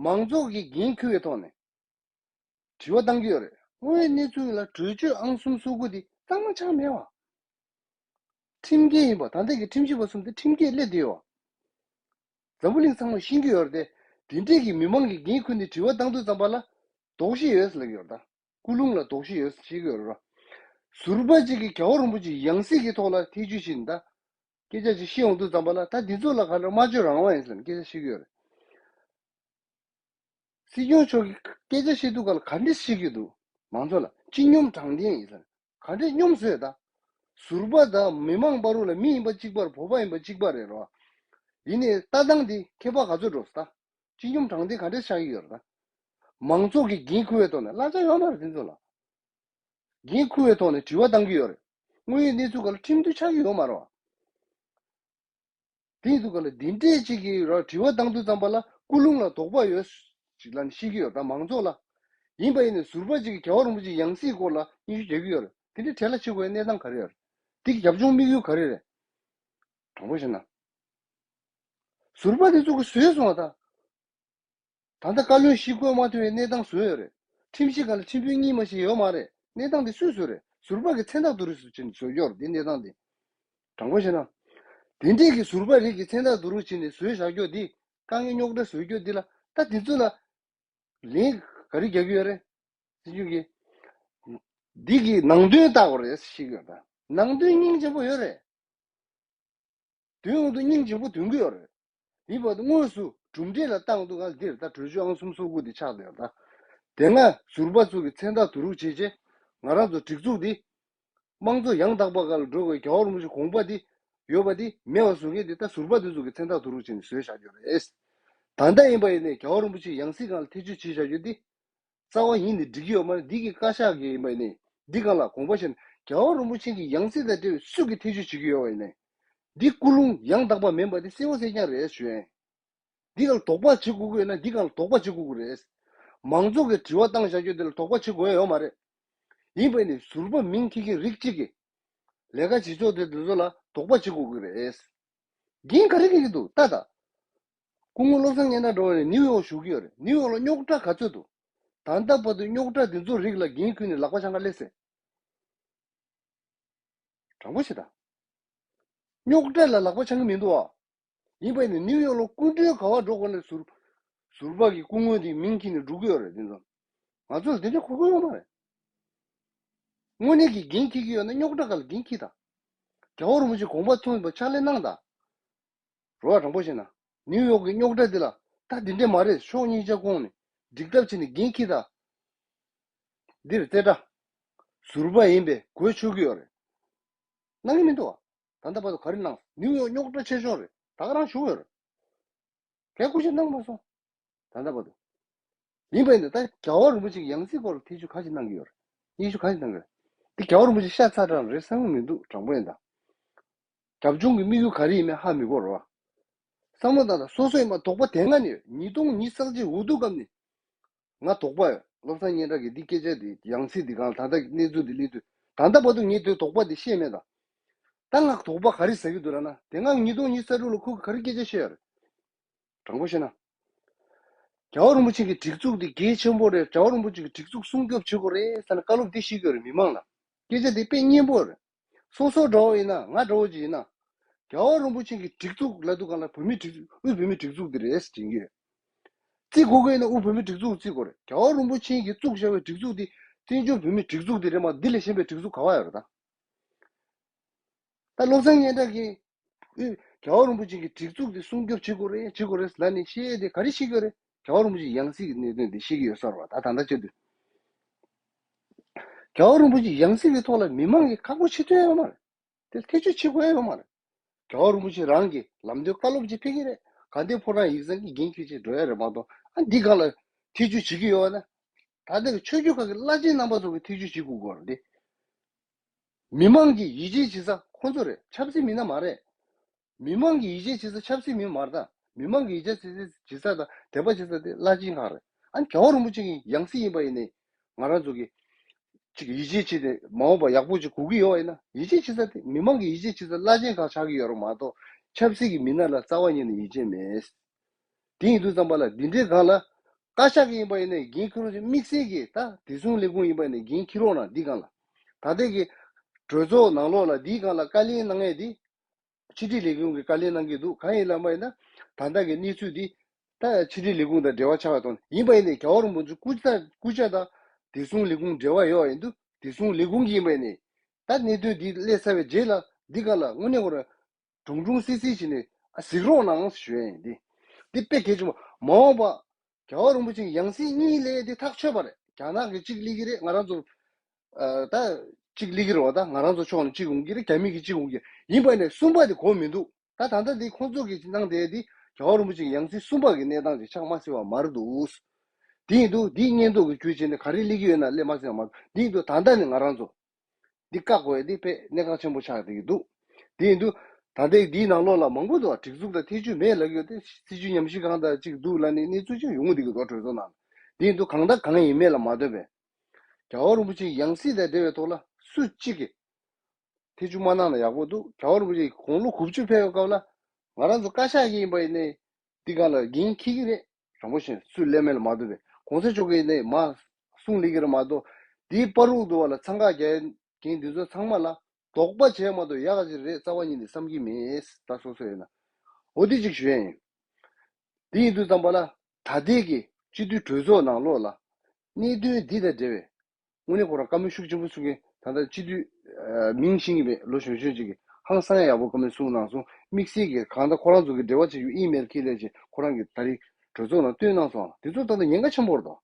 མང་ཚོགས་ཀྱིས་འགན་འཁུར་བའི་ཐོག་ནས། དྲི་བ་བཏང་གི་ཡོད་རེད། དངོས་ཡོད་གནས་ཚུལ་ལ་གྲོས་ཆོད་ཨང་གསུམ་སོ་དགུ་དེ་གཙང་མ་ཆགས་མེད་བ། ཁྲིམས་འགལ་ཡིན་པ་ད་ལྟ་གི་ཁྲིམས་ཞིབ་པ་གསུམ་དེ་ཁྲིམས་འགལ་སླེབས་བསྡད་ཡོད་བ། འཛམ་བུ་གླིང་ཚང་མ་ཤེས་ཀྱི་ཡོད་རེད་དེ། དེ་འདྲས་ཀྱི་མི་མང་གིས་འགན་ཁུར་ནས་དྲི་བ་བཏང་དུས་ཙམ་པ་ལ་དོགས་གཞི་ཡོད་ཟེར་ལབ་ཀྱི་ཡོད་རེད་ད། ཀུན་སློང་ལ་དོགས་གཞི་ཡོད་ཟེར་བཤད་ཀྱི་ཡོད་རེད་བ། ཟུར་པ་གཅིག་གིས་རྒྱལ་བ་རིན་པོ་ཆེའི་ཡང་སྲིད་ཀྱི་ཐོག་ལ་ཐེ་བྱུས་བྱས་ནས་ད། སྐད་ཆ་ཅིག་བཤད་ཡོང་དུས་ཙམ་པ་ལ་ད་འདི་ཚོ་ལ་ག་འདྲ་སྨྲ་བརྗོད་རང་དབང་ཡིན་ཟེར་ནས་སྐད་ཆ་བཤད་ཀྱི་ཡོད་རེད། སྲིད་སྐྱོང་མཆོག་གིས་སྐད་ཆ་བཤད་དུས་སྐབས་ལ་ག་འདྲས་བཤད་ཀྱི་འདུག་མང་ཚོགས་ལ་སྤྱི་སྙོམས་དྲང་བདེན་ཡིན་ཟེར། ག་འདྲས་སྙོམས་བཟོས་ད། ཟུར་པ་དང་མི་མང་བར་ལ་མི་ཡིན་པ་གཅིག་པ་རེད། བོད་པ་ཡིན་པ་གཅིག་པ་རེད་རོ། ཡིན་ནའི་ལྟ་སྟངས་འདི་ཁྱད་པར་ག་ཚོད་འགྲོ་ཟེར་ད། སྤྱི་སྙོམས་དྲང་བདེན་ག་འདྲས་ཆགས་ཀྱི་ཡོད་རེད་ད། མང་ཚོགས་ཀྱིས་འགན་འཁུར་བའི་ཐོག་ནས་གླ་ཆ་ཡོད་མ་རེད་དེ་ཚོ་ལ། འགན་འཁུར་བའི་ཐོག་ནས་དྲི་བ་བཏང་གི་ཡོད་རེད། དངོས་ཡོད་གནས་ཚུལ་སྐོར་ལ་ཁྲིམས་མཐུན་ཆགས་ཀྱི་ཡོད་མ་རེད་བ། དེ་ཡིན་དུས་སྐབས་ལ་འདི་འདྲས་ཅིག་གིས་ར་དྲི་བ་བཏང་དུས་ཙམ་པ་ལ་ཀུན་སློང་ལ་དོགས་པ་ཡོད་ཅིག་ལ་ནི་བཤད་ཀྱི་ཡོད་ད་མང་ཚོགས་ལ། ཡིན་པ་ཡིན་ནའི་ཟུར་པ་ཅིག་གིས་རྒྱལ་བ་རིན་པོ་ཆེའི་ཡང་སྲིད་སྐོར་ལ་སྙན་ཞུ་རྒྱག་གི་ཡོད་རེད། དེ་འདྲའི་གྲལ་ལ་ཕྱིན་དགོས་ཡ་གནས་སྟངས་ག་རེ་ཡོད་རེད། དེ་གི་རྒྱབ་ལྗོངས་དམིགས་ཡུལ་ག་རེ་རེད། དྲང་པོ་བཤད་ན། ཟུར་པ་དེ་ཚོ་གིས་བཟོས་སོང་བ་ད། ད་ལྟ་བཀའ་བློན་བཞི་བསྐོ་མ་ཐུབ་པའི་གནས་སྟངས་བཟོས་ཡོད་རེད། ཁྲིམས་ཞིབ་ཁང་ལ་ཁྲིམས་དཔོན་གཉིས་མ་ཞིག་ཡོད་མ་རེད། གནས་སྟངས་དེ་སུས་བཟོས་རེད། ཟུར་པ་གིས་མཚན་རྟགས་བསྡུ་རུབ་བྱས་ནས་བཟོས་ཡོད་རེད་དེ་གནས་སྟངས་དེ། དྲང་པོ་བཤད་ན། དེ་འདྲས་ཀྱི་ཟུར་པ་རིགས་ཀྱིས་མཚན་རྟགས་བསྡུ་རུབ་བྱས་ནས་བཟོས་བཞག་རྒྱུ་དེ། དཀའ་ངལ་རྙོག་དྲ་བཟོ་རྒྱུ་དེ་ལ་ད་དེ་ཚོ་ལ། ལན་ག་རེ་རྒྱག་གི་ཡོད་རེད། སྲིད་སྐྱོང་གིས། འདི་གི་ནང་དོན་བལྟ་དགོས་རེད་ཞིག་ཡོད་ད། ནང་དོན་སྙིང་རྗེ་པོ་ཡོད་རེད། དོན་འོག་ཏུ་སྙིང་རྗེ་པོ་དོན་གྱི་ཡོད་རེད། ཡིན་པ་དངོས་སུ་གྲུབ་འབྲས་ལ་བཏང་འདུག་ག་འདིར་ད་གྲོས་ཆོད་ཨང་གསུམ་སོ་དགུ་དེ་ཆགས་བསྡད་ཡོད་ད། དེ་སྔ་ཟུར་པ་ཚོ་གི་མཚན་རྟགས་བསྡུ་རུབ་བྱས་རྗེས་ང་རང་ཚོ་སྒྲིག་འཛུགས་འདི། དམངས་གཙོ་ཡང་དག་པ་སྒང་ལ་འགྲོ་དགོས་རྒྱལ་བ་རིན་པོ་ཆེ་དགོངས་པ་འདི་ཡོད་པ་འདི་མེད་པ་བཟོ་མཁན་འདི་ད་ཟུར་པ་འདི་ཚོ་གི་མཚན་རྟགས་བསྡུ་རུབ་བྱས་ནས་བཟོས་བཞག་རྒྱུ་རེད། ད་ལྟ་ཡིན་པ་ཡིན་ནའི་རྒྱལ་བ་རིན་པོ་ཆེ་ཡང་སྲིད་སྒང་ལ་ཐེ་བྱུས་བྱས་བཞག་རྒྱུ་འདི། རྩ་བ་ཉིད་ནས་འགྲིག་གི་ཡོད་མ་རེད། འདི་གི་བཀའ་ཤག་གི་ཡིན་པ་ཡིན་ནའི་འདི་སྒང་ལ་དགོངས་པ་བཞེས་ནས་རྒྱལ་བ་རིན་པོ་ཆེ་གི་ཡང་སྲིད་དང་འབྲེལ་བའི་སུ་གིས་ཐེ་བྱུས་བྱེད་ཀྱི་ཡོད་པ་ཡིན་ནའི། འདི་ཀུན་སློང་ཡང་དག་པ་མིན་པ་འདི་གསལ་པོ་གསལ་རྐྱང་རེད་ཞུ་ཡིན། འདི་སྒང་ལ་དོགས་པ་བྱེད་དགོས་ཀྱི་ཡོད་ན་འདི་སྒང་ལ་དོགས་པ་བྱེད་དགོས་ཀྱི་རེད། མང་ཚོགས་ཀྱིས་དྲི་བ་བཏང་བཞག་རྒྱུ་འདི་ལ་དོགས་པ་བྱེད་དགོས་ཡ་ཡོད་མ་རེད། ཡིན་པ་ཡིན་ནའི་ཟུར་པ་མིང་འཁྱེར་མཁན་རིགས་གཅིག་གིས་ལས་ཀ་བྱེད་ཕྱོགས་དེ་འདི་ཚོ་ལ་དོགས་པ་བྱེད་དགོས་ཀྱི་རེད། འགན་ག་རེ་འཁྱེར་གྱི་འདུག་ལྟ་ད། སྐུ་ངོ་བློ་བཟང་སྙན་གྲགས་འགྲོ་བ་ནས་ནིའུ་ཡོག་བཞུགས་ཀྱི་ཡོད་རེད། ནིའུ་ཡོག་ལ་རྙོག་དྲ་ག་ཚོད་འདུག་ད་ལྟ་བར་དུ་རྙོག་དྲ་འདི་ཚོ་རིགས་ལ་འགན་ཁུར་ནས་ལག་པ་འཆང་ག་སླེབས་སྲིད། དྲང་པོ་བཤད་ད། རྙོག་དྲ་ལ་ལག་པ་འཆང་གི་མི་འདུག་ཨ། ཡིན་པ་ཡིན་ནའི་ནིའུ་ཡོག་ལ་སྐུ་མགྲོན་ག་པར་འགྲོ་དགོས་ནའི་ཟུར། ཟུར་པ་གི་སྐུ་ངོ་དེ་མིང་འཁྱེར་ནས་འགྲོ་གི་ཡོད་རེད་དེ་ཚོ། ང་ཚོ་ལ་དེ་འདྲ་གོ་གི་ཡོད་མ་རེད། དངོས་གནས་ཀྱི་འགན་འཁྱེར་གྱི་ཡོད་ན་རྙོག་དྲ་ག་ལ་འགན་འཁྱེར་དང་། རྒྱལ་བ་རིན་པོ་ཆེ་དགོངས་པ་མཚོན་པ་ཕྱག་ལས་གནང་དང་། རོ་བ་དྲང་པོ་བཤད་ན། ནིའུ་ཡོག་གི་རྙོག་དྲ་འདི་ལ་ད་འདི་འདྲས་མ་རེད། ཕྱོགས་གཉིས་ཆ་བསྐོང་ནས་འགྲིག་ཐབས་བྱས་ནས་འགན་འཁྱེར་དང་། འདིར་རྩེ་གྲ། ཟུར་པ་ཡིན་པས་གོ་ཆོད་ཀྱི་ཡོད་རེད། གནང་གི་མི་འདུག་བ། ད་ལྟ་བར་དུ་ག་རེ་གནང་། ནིའུ་ཡོག་རྙོག་དྲ་ཆེ་ཤོས་རེད། ད་ག་རང་ཞུ་གི་ཡོད་རེད། གལ་སྐུ་ཞབས་གནང་མ་སོང་། ད་ལྟ་བར་དུ། ཡིན་པ་ཡིན་ན་ད་རྒྱལ་བ་རིན་པོ་ཆེ་གི་ཡང་སྲིད་སྐོར་ལ་ཐེ་བྱུས་ག་ཞིག་གནང་གི་ཡོད་རེད། སྙན་ཞུ་ག་ཞིག་གནང་གི་རེད། འདི་རྒྱལ་བ་རིན་པོ་ཆེ་ཤ་ཚ་དྲགས་རེད་བསམ་གི་མི་འདུག་དྲང་པོ་ཡིན་ད། རྒྱབ་ལྗོངས་ཀྱི་དམིགས་ཡུལ་ག་རེ་ཡིན་མིན་ཧ་མི་གོ་རོ། བསམ་བློ་བཏང་ད་སོ་སོ་ཡིན་མ་དོགས་པ་དེ་སྔ་ནས་ཡོད། ཉིས་སྟོང་ཉི་ཤུ་རྩ་གཅིག་འོས་བསྡུ་སྐབས་ནས། ང་དོགས་པ་ཡོད། བློ་བཟང་སྙན་གྲགས་ཀྱིས་འདི་སྐད་ཆ་འདི་ཡང་སྲིད་འདི་སྒང་ལ་ད་ལྟ་གནས་ཚུལ་འདི་སླེབས་དུས་ད་ལྟ་བར་དུ་ངས་དེ་དོགས་པ་འདི་བཤད་མེད་ད། ད་ང་དོགས་པ་ག་རེ་ཟ་གི་འདུག་ལབ་ན་དེ་སྔ་ཉིས་སྟོང་ཉི་ཤུ་རྩ་དྲུག་ལ་ཁོ་གིས་ག་རེ་སྐད་ཆ་བཤད་ཡོད་རེད། དྲང་པོ་བཤད་ན། རྒྱལ་བ་རིན་པོ་ཆེ་གི་སྒྲིག་འཛུགས་འདི་གལ་ཆེན་པོ་རེད། རྒྱལ་བ་རིན་པོ་ཆེ་གི་སྒྲིག་འཛུགས་སྲུང་སྐྱོབ་བྱེད་དགོས་རེད་ཟེར་ནས་བཀའ་སློབ་འདི་བཤད་ཀྱི་ཡོད་རེད་མི་མང་ལ། སྐད་ཆ་འདི་དཔེ་སྙན་པོ་རེད། སོ་སོ་འདྲ་བོ་ཡིན་ན་ང་འདྲ་བོ་ཅིག་ཡིན་ན། རྒྱལ་བ་རིན་པོ་ཆེ་གི་སྒྲིག་འཛུགས་ལབ་དུས་སྒང་ལ་བོད་མིའི་སྒྲིག་འཛུགས། དབུས་བོད་མིའི་སྒྲིག་འཛུགས་འདི་རེད་ཟེར་གྱི་ཡོད། བརྩི་དགོས་ཀྱི་ཡོད་ན་དབུས་བོད་མིའི་སྒྲིག་འཛུགས་བརྩི་དགོས་རེད། རྒྱལ་བ་རིན་པོ་ཆེ་གིས་བཙུགས་བཞག་པའི་སྒྲིག་འཛུགས་འདི་བཙན་བྱོལ་བོད་མིའི་སྒྲིག་འཛུགས་འདི་རེད་མ། འདི་ལས་གཞན་པའི་སྒྲིག་འཛུགས་ག་བ་ཡོད་རེད་ད། ད་བློ་བཟང་སྙན་གྲགས་ཀྱིས་དབུས་རྒྱལ་བ་རིན་པོ་ཆེ་གི་སྒྲིག་འཛུགས་འདི་སྲུང་སྐྱོབ་བྱེད་དགོས་རེད། བྱེད་དགོས་རེད་ལབ་ནས་བཤད་དེ་ག་རེ་བཤད་ཀྱི་ཡོད་རེད། རྒྱལ་བ་རིན་པོ་ཆེ་ཡང་སྲིད་ཀྱི་གནད་དོན་འདི་བཤད་ཀྱི་ཡོད་ས་རེད་བ། ད་ད་ལྟ་བྱེད་དུས་རྒྱལ་བ་རིན་པོ་ཆེ་ཡང་སྲིད་ཀྱི་ཐོག་ལ་མི་མང་གིས་ཁག་པོ་བྱེད་ཐུབ་ཡོད་མ་རེད། དེ་ཐེ་བྱུས་བྱེད་དགོས་ཡོད་མ་རེད། རྒྱལ་བ་རིན་པོ་ཆེ་རང་གིས་ལམ་སྟོན་བཀའ་སློབ་ཅིག་ཕེབས་ཀྱི་རེད། དགའ་ལྡན་ཕོ་བྲང་ཡིག་ཚང་གིས་འགན་འཁྱེར་བྱས་འགྲོ་ཡ་རེད་མ་གཏོགས། ཨ་འདི་སྒང་ལ་ཐེ་བྱུས་བྱེད་ཀྱི་ཡོད་ན། ད་ལྟའི་ཆོས་བརྒྱུད་ཁག་གི་བླ་ཆེན་རྣམ་པ་ཚོ་གིས་ཐེ་བྱུས་བྱེད་དགོས་ཀྱི་ཡོད་རེད། མི་མང་གིས་ཡིད་ཆེས་བྱེད་ས་ཁོང་ཚོ་རེད། ཆབ་སྲིད་མི་སྣ་མ་རེད། མི་མང་གིས་ཡིད་ཆེས་བྱེད་ས་ཆབ་སྲིད་མི་མ་རེད་ད། མི་མང་གིས་ཡིད་ཆེས་བྱེད་ས་དང་དད་པ་བྱེད་ས་དེ་བླ་ཆེན་ཁག་རེད། ཨ་རྒྱལ་བ་རིན་པོ་ཆེ་གི་ཡང་སྲིད་ཡིན་པ་ཡིན་ནའི་ང་རང་ཚོ་གིས་ཅིག་ཡིད་ཆེས་བྱེད་དེ་མ་འོངས་པ་ཡག་པོ་ཅིག་དགོས་ཀྱི་ཡོད་པ་ཡིན་ན། ཡིད་ཆེས་བྱེད་ས་དེ་མི་མང་གིས་ཡིད་ཆེས་བྱེད་ས་བླ་ཆེན་ཁག་ཆགས་ཀྱི་ཡོད་རེད་མ་གཏོགས། ཆབ་སྲིད་ཀྱི་མི་སྣ་ལ་རྩ་བ་ཉིད་ནས་ཡིད་ཆེས་མེད། དེ་ཡིན་དུས་ཙམ་པ་ལ་འདི་འདྲའི་སྒང་ལ་བཀའ་ཤག་གི་ཡིན་པ་ཡིན་ནའི་འགན་འཁྱེར་རོགས་བྱེད། དམིགས་བསལ་གྱིས་ད་བདེ་སྲུང་ལས་ཁུངས་ཡིན་པ་ཡིན་ནའི་འགན་འཁྱེར་རོགས་གནང་། འདི་སྒང་ལ་ད་ལྟའི་གི་གྲོས་ཚོགས་ནང་ལོགས་ལ་འདིའི་སྒང་ལ་བཀའ་ལན་གནང་མཁན་འདི་ཕྱི་དྲིལ་ལས་ཁུངས་ཀྱིས་བཀའ་ལན་གནང་གི་འདུག། གང་ཡིན་ལབ་པ་ཡིན་ན། ད་ལྟ་གི་གནས་ཚུལ་འདི་ད་ཕྱི་དྲིལ་ལས་ཁུངས་དང་འབྲེལ་བ་ཆགས་པའི་ཐོག་ནས་ཡིན་པ་ཡིན་ནའི་རྒྱལ་བ་རིན་པོ་ཆེ་སྐུ་ཚ་སྐུ་ཕྱྭ་དང་བདེ་སྲུང་ལས་ཁུངས་འབྲེལ་བ་ཡོད་པ་ཡིན་དུས། བདེ་སྲུང་ལས་ཁུངས་ཀྱིས་ཡིན་པ་ཡིན་ནའི་ད་གནད་དོན་འདི་སླེབས་ཚར་བའི་རྗེས་ལ་འདི་སྒང་ལ་དངོས་གནས་ཁོ་རང་གྲུང་གྲུང་སིལ་སིལ་བྱས་ནས་ཨ་གཟིགས་རོགས་གནང་ཞུ་ཡ་ཡིན། འདི་འདི་དཔེ་གལ་ཆེན་པོ། མ་འོངས་པ་རྒྱལ་བ་རིན་པོ་ཆེ་ཡང་སྲིད་གཉིས་སླེབས་དེ་ཐག་ཆོད་པ་རེད། རྒྱ་ནག་གིས་གཅིག་སླེབས་ཀྱི་རེད། ང་རང་ཚོ་ཨ་ད་གཅིག་སླེབས་ཀྱི་རེད་བ། ད་ང་རང་ཚོ་ཕྱོགས་ནས་གཅིག་འོང་གི་རེད། རྒྱ་མི་གིས་གཅིག་འོང་གི་རེད། ཡིན་པ་ནས་གསུམ་པ་དེ་གོ་མི་འདུག། ད་ད་ལྟ་འདི་ཁོང་ཚོ་གིས་གནང་བསྡད་དེ་རྒྱལ་བ་རིན་པོ་ཆེ་ཡང་སྲིད་གསུམ་པ་གི་གནས་སྟངས་ཅིག་ཆགས་མ་ཟིན་པ་མ་རེད་འདུག། དེ་ཡིན་དུས་འདིའི་སྙན་ཐོ་གི་བརྒྱུད་བྱས་ནས་ག་རེ་སླེབས་ཀྱི་ཡོད་ན་སླེབས་མ་ཟིན་པ་མ་རེད། དེ་ཡིན་དུས་ད་ལྟ་ནས་ང་རང་ཚོ་འདི་བཀག་དགོས་ཡ་འདི་དཔེ་གནད་འགག་ཆེན་པོ་ཆགས་བསྡད་ཀྱི་འདུག། དེ་ཡིན་དུས་ད་ལྟའི་འདིའི་ནང་ལོགས་ལ་མང་པོ་འདུག། སྒྲིག་འཛུགས་དང་ཐེ་བྱུས་མེད་ལབ་ཀྱི་ཡོད་དེ། སྲིད་བྱུས་ཉམས་ཞིབ་ཁང་དང་གཅིག་འདུག་ལབ་ནས་གནས་ཚུལ་ཅིག་ཡོང་གི་འདུག་གི་འདུག། གྲོས་ཚོགས་ནང་དེ་ཡིན་དུས་གང་དང་གང་ཡིན་མིན་ལ་མ་ལྟོས་པའི་རྒྱལ་བ་རིན་པོ་ཆེའི་ཡང་སྲིད་དང་འབྲེལ་བའི་ཐོག་ལ་སུ་གཅིག་གིས་ཐེ་བྱུས་མ་གནང་ན་ཡག་པོ་འདུག། རྒྱལ་བ་རིན་པོ་ཆེ་དགུང་ལོ་དགུ་བཅུ་ཕེབས་པའི་སྐབས་ལ་ང་རང་ཚོ་བཀའ་ཤག་གི་ཡིན་པ་ཡིན་ནའི་འདི་སྒང་ལ་འགན་འཁྱེར་གྱི་རེད། རིན་པོ་ཆེ་སུས་སླེབས་མིན་ལ་མ་ལྟོས་པའི་གོང་ས་མཆོག་གིས་ནས་མར་གསུང་ལེགས་ཀྱི་རེད་མ་གཏོགས། འདིའི་བར་དུ་བ་ལ་འཚང་ཁ་རྒྱག་མཁན་འདི་ཚོ་ཚང་མ་ལ་དོགས་པ་བྱས་མ་གཏོགས་ཡག་ག་ཅིག་རེད་རྩ་བ་ཉིད་ནས་བསམ་གྱི་མེད། ད་སོ་སོ་ཡིན་ན་འོ་དེ་ཅིག་ཞུ་ཡ་ཡིན། དེ་ཡིན་དུས་ཙམ་པ་ལ་ད་ལྟའི་གི་སྤྱི་འཐུས་གྲོས་ཚོགས་ནང་ལོགས་ལ་གནད་དོན་འདི་དང་འབྲེལ་བའི་དངོས་གནས་ཁོ་རང་བཀའ་མོལ་ཤུགས་ཆེན་པོ་གསུང་མཁན། ད་ལྟ་སྤྱི་འཐུས་ཨ་མིང་ཤེས་ཀྱི་མེད། ལོ་གཞོན་གཞོན་ཅིག་གིས་ཧང་སང་ཡག་པོ་བཀའ་མོལ་གསུངས་གནང་སོང་། དམིགས་བསལ་གྱིས་གང་ལྟར་ཁོ་རང་ཚོ་གི་འབྲེལ་བ་བྱེད་རྒྱུ་ཨི་མེལ་ཁྱེར་ལས་བྱས་ཁོ་རང་གིས་ད་རེས་གྲོས་ཚོགས་ནང་བཏོན་གནང་སོང་། དེ་ཚོ་ད་ལྟ་ཉེན་ཁ་ཆེན་པོ་རེད་དོ།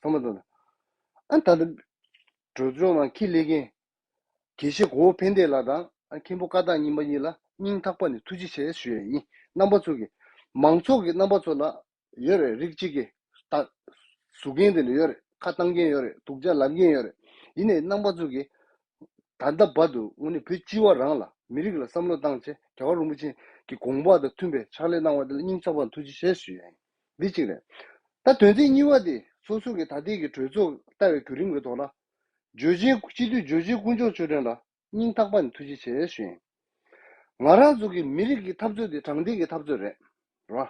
ཚང་མ་ད་ལྟ་ཨ་ད་ལྟ་གྲོས་ཚོགས་ནང་ཁྱེར་ལས་མཁན་དགེ་བཤེས་གོ་བོ་ཕན་བདེ་ལགས་དང་ཨ་མཁན་པོ་བཀའ་བཏགས་རྙིང་པ་གཉིས་ལ་སྙིང་ཐག་པ་ནས་ཐུགས་རྗེ་ཆེ་ཞུ་ཡ་ཡིན། རྣམ་པ་ཚོ་གི་མང་ཚོགས་ཀྱི་རྣམ་པ་ཚོ་ལ་ཡོད་རེད། རིགས་གཅིག་གི་ད་ཟུར་མཁན་དེ་འདྲ་ཡོད་རེད། ཁ་བཏང་མཁན་ཡོད་རེད། སྡུག་ཅག་ལབ་མཁན་ཡོད་རེད། ཡིན་ནའི་རྣམ་པ་ཚོ་གིས་ད་ལྟ་བར་དུ་དངོས་གནས་བོད་སྤྱི་བ་རང་ལ་མི་རིགས་ལ་བསམ་བློ་བཏང་བྱས་རྒྱལ་བ་རིན་པོ་ཆེ་གི་དགོངས་པ་དང་མཐུན་པའི་ཕྱག་ལས་གནང་བ་དེ་ལ་སྙིང་ཐག་པ་ནས་ཐུགས་རྗེ་ཆེ་ཞུ་ཡ་ཡིན། འདི་གཅིག་རེད། ད་དོན་ཚན་གཉིས་པ་དེ་སོ་སོ་གི་ད་ལྟའི་གི་གྲོས་ཚོགས་ལྟ་བའི་བརྒྱུད་རིམ་གྱི་ཐོག་ལ་ཇོ་ཆེན་སྤྱི་འཐུས་ཇོ་ཆེན་དཀོན་མཆོག་ཆོས་སྒྲོན་ལ་སྙིང་ཐག་པ་ནས་ཐུགས་རྗེ་ཆེ་ཞུ་ཡིན། ང་རང་ཚོ་གི་མི་རིགས་ཀྱི་འཐབ་རྩོད་དེ་དྲང་བདེན་གྱི་འཐབ་རྩོད་རེད། རེད་བ།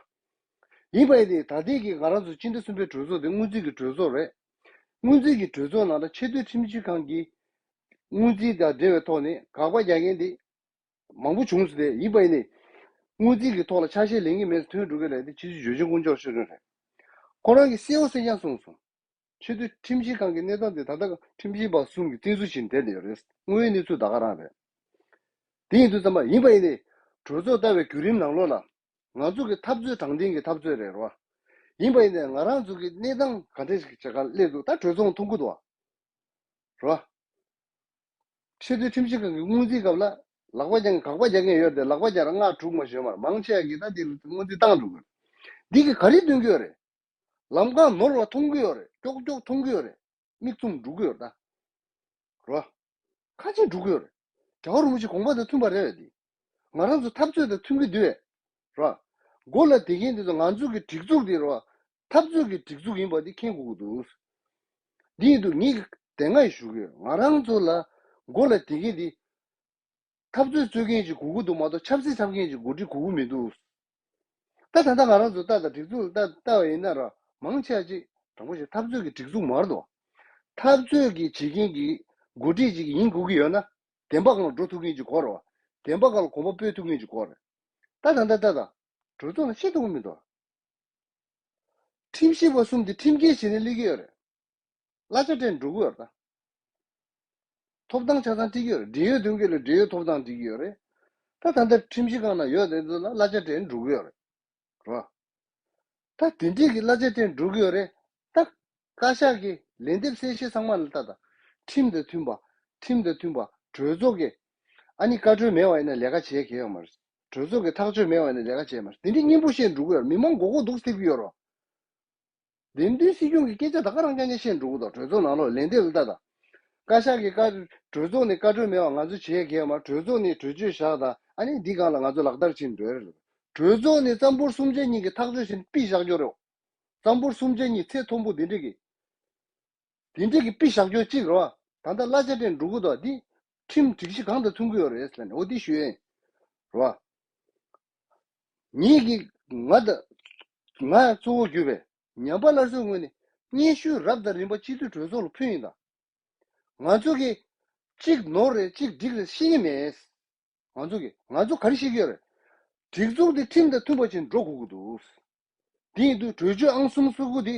ཡིན་པ་ཡིན་ཏེ་ད་ལྟའི་གི་ང་རང་ཚོ་སྤྱི་ཟླ་གསུམ་པའི་གྲོས་ཚོགས་དེ་སྔོན་རྩིས་ཀྱི་གྲོས་ཚོགས་རེད། སྔོན་རྩིས་ཀྱི་གྲོས་ཚོགས་ནང་ལ་ཆེས་མཐོའི་ཁྲིམས་ཞིབ་ཁང་གིས་སྔོན་རྩིས་དང་འབྲེལ་བའི་ཐོག་ནས་དགག་པ་རྒྱག་མཁན་དེ་མང་པོ་བྱུང་ཟེར་ཏེ། ཡིན་པ་ཡིན་ནའི་སྔོན་རྩིས་ཀྱི་ཐོག་ལ་ཆ་ཤས་ལེན་གྱི་མེད་ཟེར་ཐོན་འགྲོ་གི་རེད་དེ། སྤྱི་འཐུས་ཇོ་ཆེན་དཀོན་མཆོག་ཆོས་སྒྲོན་རེད། ཁོ་རང་གིས་གསལ་བོ་གསལ་རྐྱང་གསུངས་སོང་། ཆེས་མཐོའི་ཁྲིམས་ཞིབ་ཁང་གི་གནས་སྟངས་དེ་ད་ལྟ་ཁྲིམས་ཞིབ་པ་གསུམ་གྱིས་བཙན་འཛུལ་བྱས་ནས་བསྡད་ཡོད་རེད། དངོས་ཡོད་གནས་ཚུལ་ད་ག་རང་རེད། དེ་ཡིན་དུས་ཙམ་པ་ཡིན་པ་ཡིན་ནའི་གྲོས་ཚོགས་ལྟ་བའི་བརྒྱུད་རིམ་ནང་ལོགས་ལ་ང་ཚོ་གི་འཐབ་རྩོད་དྲང་བདེན་གྱི་འཐབ་རྩོད་རེད་རོ། ཡིན་པ་ཡིན་ནའི་ང་རང་ཚོ་གི་གནས་སྟངས་ག་འདྲ་ཞིག་བྱེད་ག་སླེབས་འདུག། ད་གྲོས་ཚོགས་མཐོང་གི་འདུག་བ། རོ། ཆེས་མཐོའི་ཁྲིམས་ཞིབ་ཁང་གི་སྔོན་རྩིས་སྐབས་ལ་ལག་པ་བརྐྱངས་དགག་པ་རྒྱག་མཁན་ཡོད་དེ། ལག་པ་བརྐྱངས་ར་ལྔ་དྲུག་མ་ཞོན་མར་མང་ཆེ་བ་གིས་ད་དེ་སྔོན་རྩིས་བཏང་འགྲོ་གི། འདི་གིས་ག་རེ་སྟོན་གྱི་ཡོད་རེད། ལམ་ཁ་ནོར་བ་མཐོང་གི་ཡོད་རེད། ཀྱོག་ཀྱོག་མཐོང་གི་ཡོད་རེད། མིག་བཙུམ་འགྲོ་གི་ཡོད་རེད་ད། རོ། ཁ་ཕྱེ་འགྲོ་གི་ཡོད་རེད། རྒྱལ་བ་རིན་པོ་ཆེ་དགོངས་པ་དང་མཐུན་པ་རེད་བས་དེ། ང་རང་ཚོ་འཐབ་རྩོད་དང་མཐུན་གྱི་འདུག་བས། རོ། མགོ་ལ་བསྡད་མཁན་དེ་ཚོ་ང་ཚོ་གི་སྒྲིག་འཛུགས་དེ་རོ། འཐབ་རྩོད་ཀྱི་སྒྲིག་འཛུགས་ཡིན་པ་དེ་མཁྱེན་དགོས་ཀྱི་འདུག། འདི་ཡིན་དུས་ངས་དེ་སྔ་ཡང་ཞུ་གི་ཡོད། ང་རང་ཚོ་ལ་མགོ་ལ་བསྡད་མཁན་དེ། འཐབ་རྩོད་རྩོད་མཁན་ཅིག་དགོས་ཀྱི་འདུག་མ་གཏོགས་ཆབ་སྲིད་འཐབ་མཁན་ཅིག་འགོ་ཁྲིད་དགོས་ཀྱི་མི་འདུག། ད་ད་ལྟ་ང་རང་ཚོ་ལྟ་དང་སྒྲིག་འཛུགས་ལ་ལྟ་ལྟ་བ་ཡིན་ན་ར་མང་ཆེ་བ་ཅིག་དྲང་པོ་བཤད་འཐབ་རྩོད་ཀྱི་སྒྲིག་འཛུགས་མ་རེད་དོ། འཐབ་རྩོད་ཀྱི་བྱེད་མཁན་གྱི་འགོ་ཁྲིད་ཅིག་ཡིན་དགོས་ཀྱི་ཡོད་ན་བདེན་པ་སྒང་ལ་འགྲོ་ཐུབ་མཁན་ཅིག་དགོས་རེད་བ། བདེན་པ་སྒང་ལ་གོམ་པ་སྤོས་ཐུབ་མཁན་ཅིག་དགོས་རེད། ད་ད་ད་ད་ད། གྲོས་ཚོགས་ནང་བཤད་ཐུབ་ཀྱི་མི་འདུག་ཁྲིམས་ཞིབ་པ་གསུམ་དེ་ཁྲིམས་འགལ་བྱས་ནས་སླེབས་ཀྱི་ཡོད་རེད། གླ་ཆ་སྤྲད་འགྲོ་གི་ཡོད་རེད་ད། ཐོབ་ཐང་ཆ་ཚང་སྤྲད་ཀྱི་ཡོད་རེད། འབྲེལ་ཡོད་དོན་རྐྱེན་ལ་འབྲེལ་ཡོད་ཐོབ་ཐང་སྤྲད་ཀྱི་ཡོད་རེད། ད་ད་ལྟ་ཁྲིམས་ཞིབ་ཁང་ནང་ཡོད་དེ་ཚོ་ལ་གླ་ཆ་སྤྲད་འགྲོ་གི་ཡོད་རེད། རོ། ད་དེ་འདྲས་ཀྱི་གླ་ཆ་སྤྲད་འགྲོ་གི་ཡོད་རེད། ད་བཀའ་ཤག་གི་ལན་འདེབས་གསལ་བཤད་ཚང་མ་ལ་ལྟ་དང་། ཁྲིམས་དང་མཐུན་པ། ཁྲིམས་དང་མཐུན་པ། གྲོས་ཚོགས་ཀྱི་ཨ་ནི་བཀའ་འཁྲོལ་མེད་པ་ཡིན་ན་ལས་ཀ་བྱེད་ཡ་གང་ཡང་ཡོད་མ་རེད། གྲོས་ཚོགས་ཀྱི་ཐག་གཅོད་མེད་པ་ཡིན་ན་ལས་ཀ་བྱེད་ཡ་མ་རེད། དེ་འདྲས་སྙན་པོ་བཤད་འགྲོ་གི་ཡོད་རེད། མི་མང་མགོ་སྐོར་འདུག་སེ་ཐེབས་ཀྱི་ཡོད་རེད། འདེམས་ཐོན་སྲིད་སྐྱོང་གི་སྐད་ཆ་ད་ག་རང་རྐྱང་རྐྱང་བཤད་འགྲོ་གི་འདུག་གྲོས་ཚོགས་ནང་ལོགས་ལན་འདེབས་ལ་ལྟ་དང་། བཀའ་ཤག་གིས་བཀའ། གྲོས་ཚོགས་ནས་བཀའ་འཁྲོལ་མེད་པ་ང་ཚོ་བྱེད་ཡ་གང་ཡང་མ་རེད། གྲོས་ཚོགས་ནས་གྲོས་ཆོད་བཞག་དང་། ཨ་ནི་འདི་སྒང་ལ་ང་ཚོ་ལག་བསྟར་བྱེད་འགྲོ་ཡ་རེད། གྲོས་ཚོགས་ནས་བཙན་བྱོལ་གསུམ་ཆ་གཉིས་ཀྱི་ཐག་གཅོད་བྱས་ནས་ཕུད་བཞག་རྒྱུ་རེད། བཙན་བྱོལ་གསུམ་ཆ་གཉིས་ཚད་མཐོན་པོ་འདི་འདྲས་ཀྱི། དེ་འདྲས་ཀྱི་ཕུད་བཞག་རྒྱུ་གཅིག་རེད་བ། ད་ལྟ་གླ་ཆ་སྤྲད་འགྲོ་གི་འདུག་འདི་ཁྲིམས་སྒྲིག་གཞི་གང་དང་མཐུན་གྱི་ཡོད་རེད་ཟེར་ནས་འོ་འདི་ཞུ་ཡིན། རེད་བ། ངེད་ཀྱིས་ང་ད། ང་གཙོ་བོ་གྱུར་པའི་ཉམས་པ་སླར་གསོའི་ངོས་ནས་སྙན་ཞུ་རབ་དང་རིམ་པ་སྤྱི་འཐུས་གྲོས་ཚོགས་ལ་ཕུལ་ཡིན་ད། ང་ཚོ་གིས་གཅིག་ནོར་རེད་གཅིག་འགྲིག་རེད་ཤེས་ཀྱི་མེད། ང་ཚོ་གིས་ང་ཚོ་ག་རེ་ཤེས་ཀྱི་ཡོད་རེད། སྒྲིག་འཛུགས་འདི་ཁྲིམས་དང་མཐུན་པ་ཅིག་འགྲོ་དགོས་ཀྱི་འདུག་དེ་ཡིན་དུས་གྲོས་ཆོད་ཨང་གསུམ་སོ་དགུ་འདི།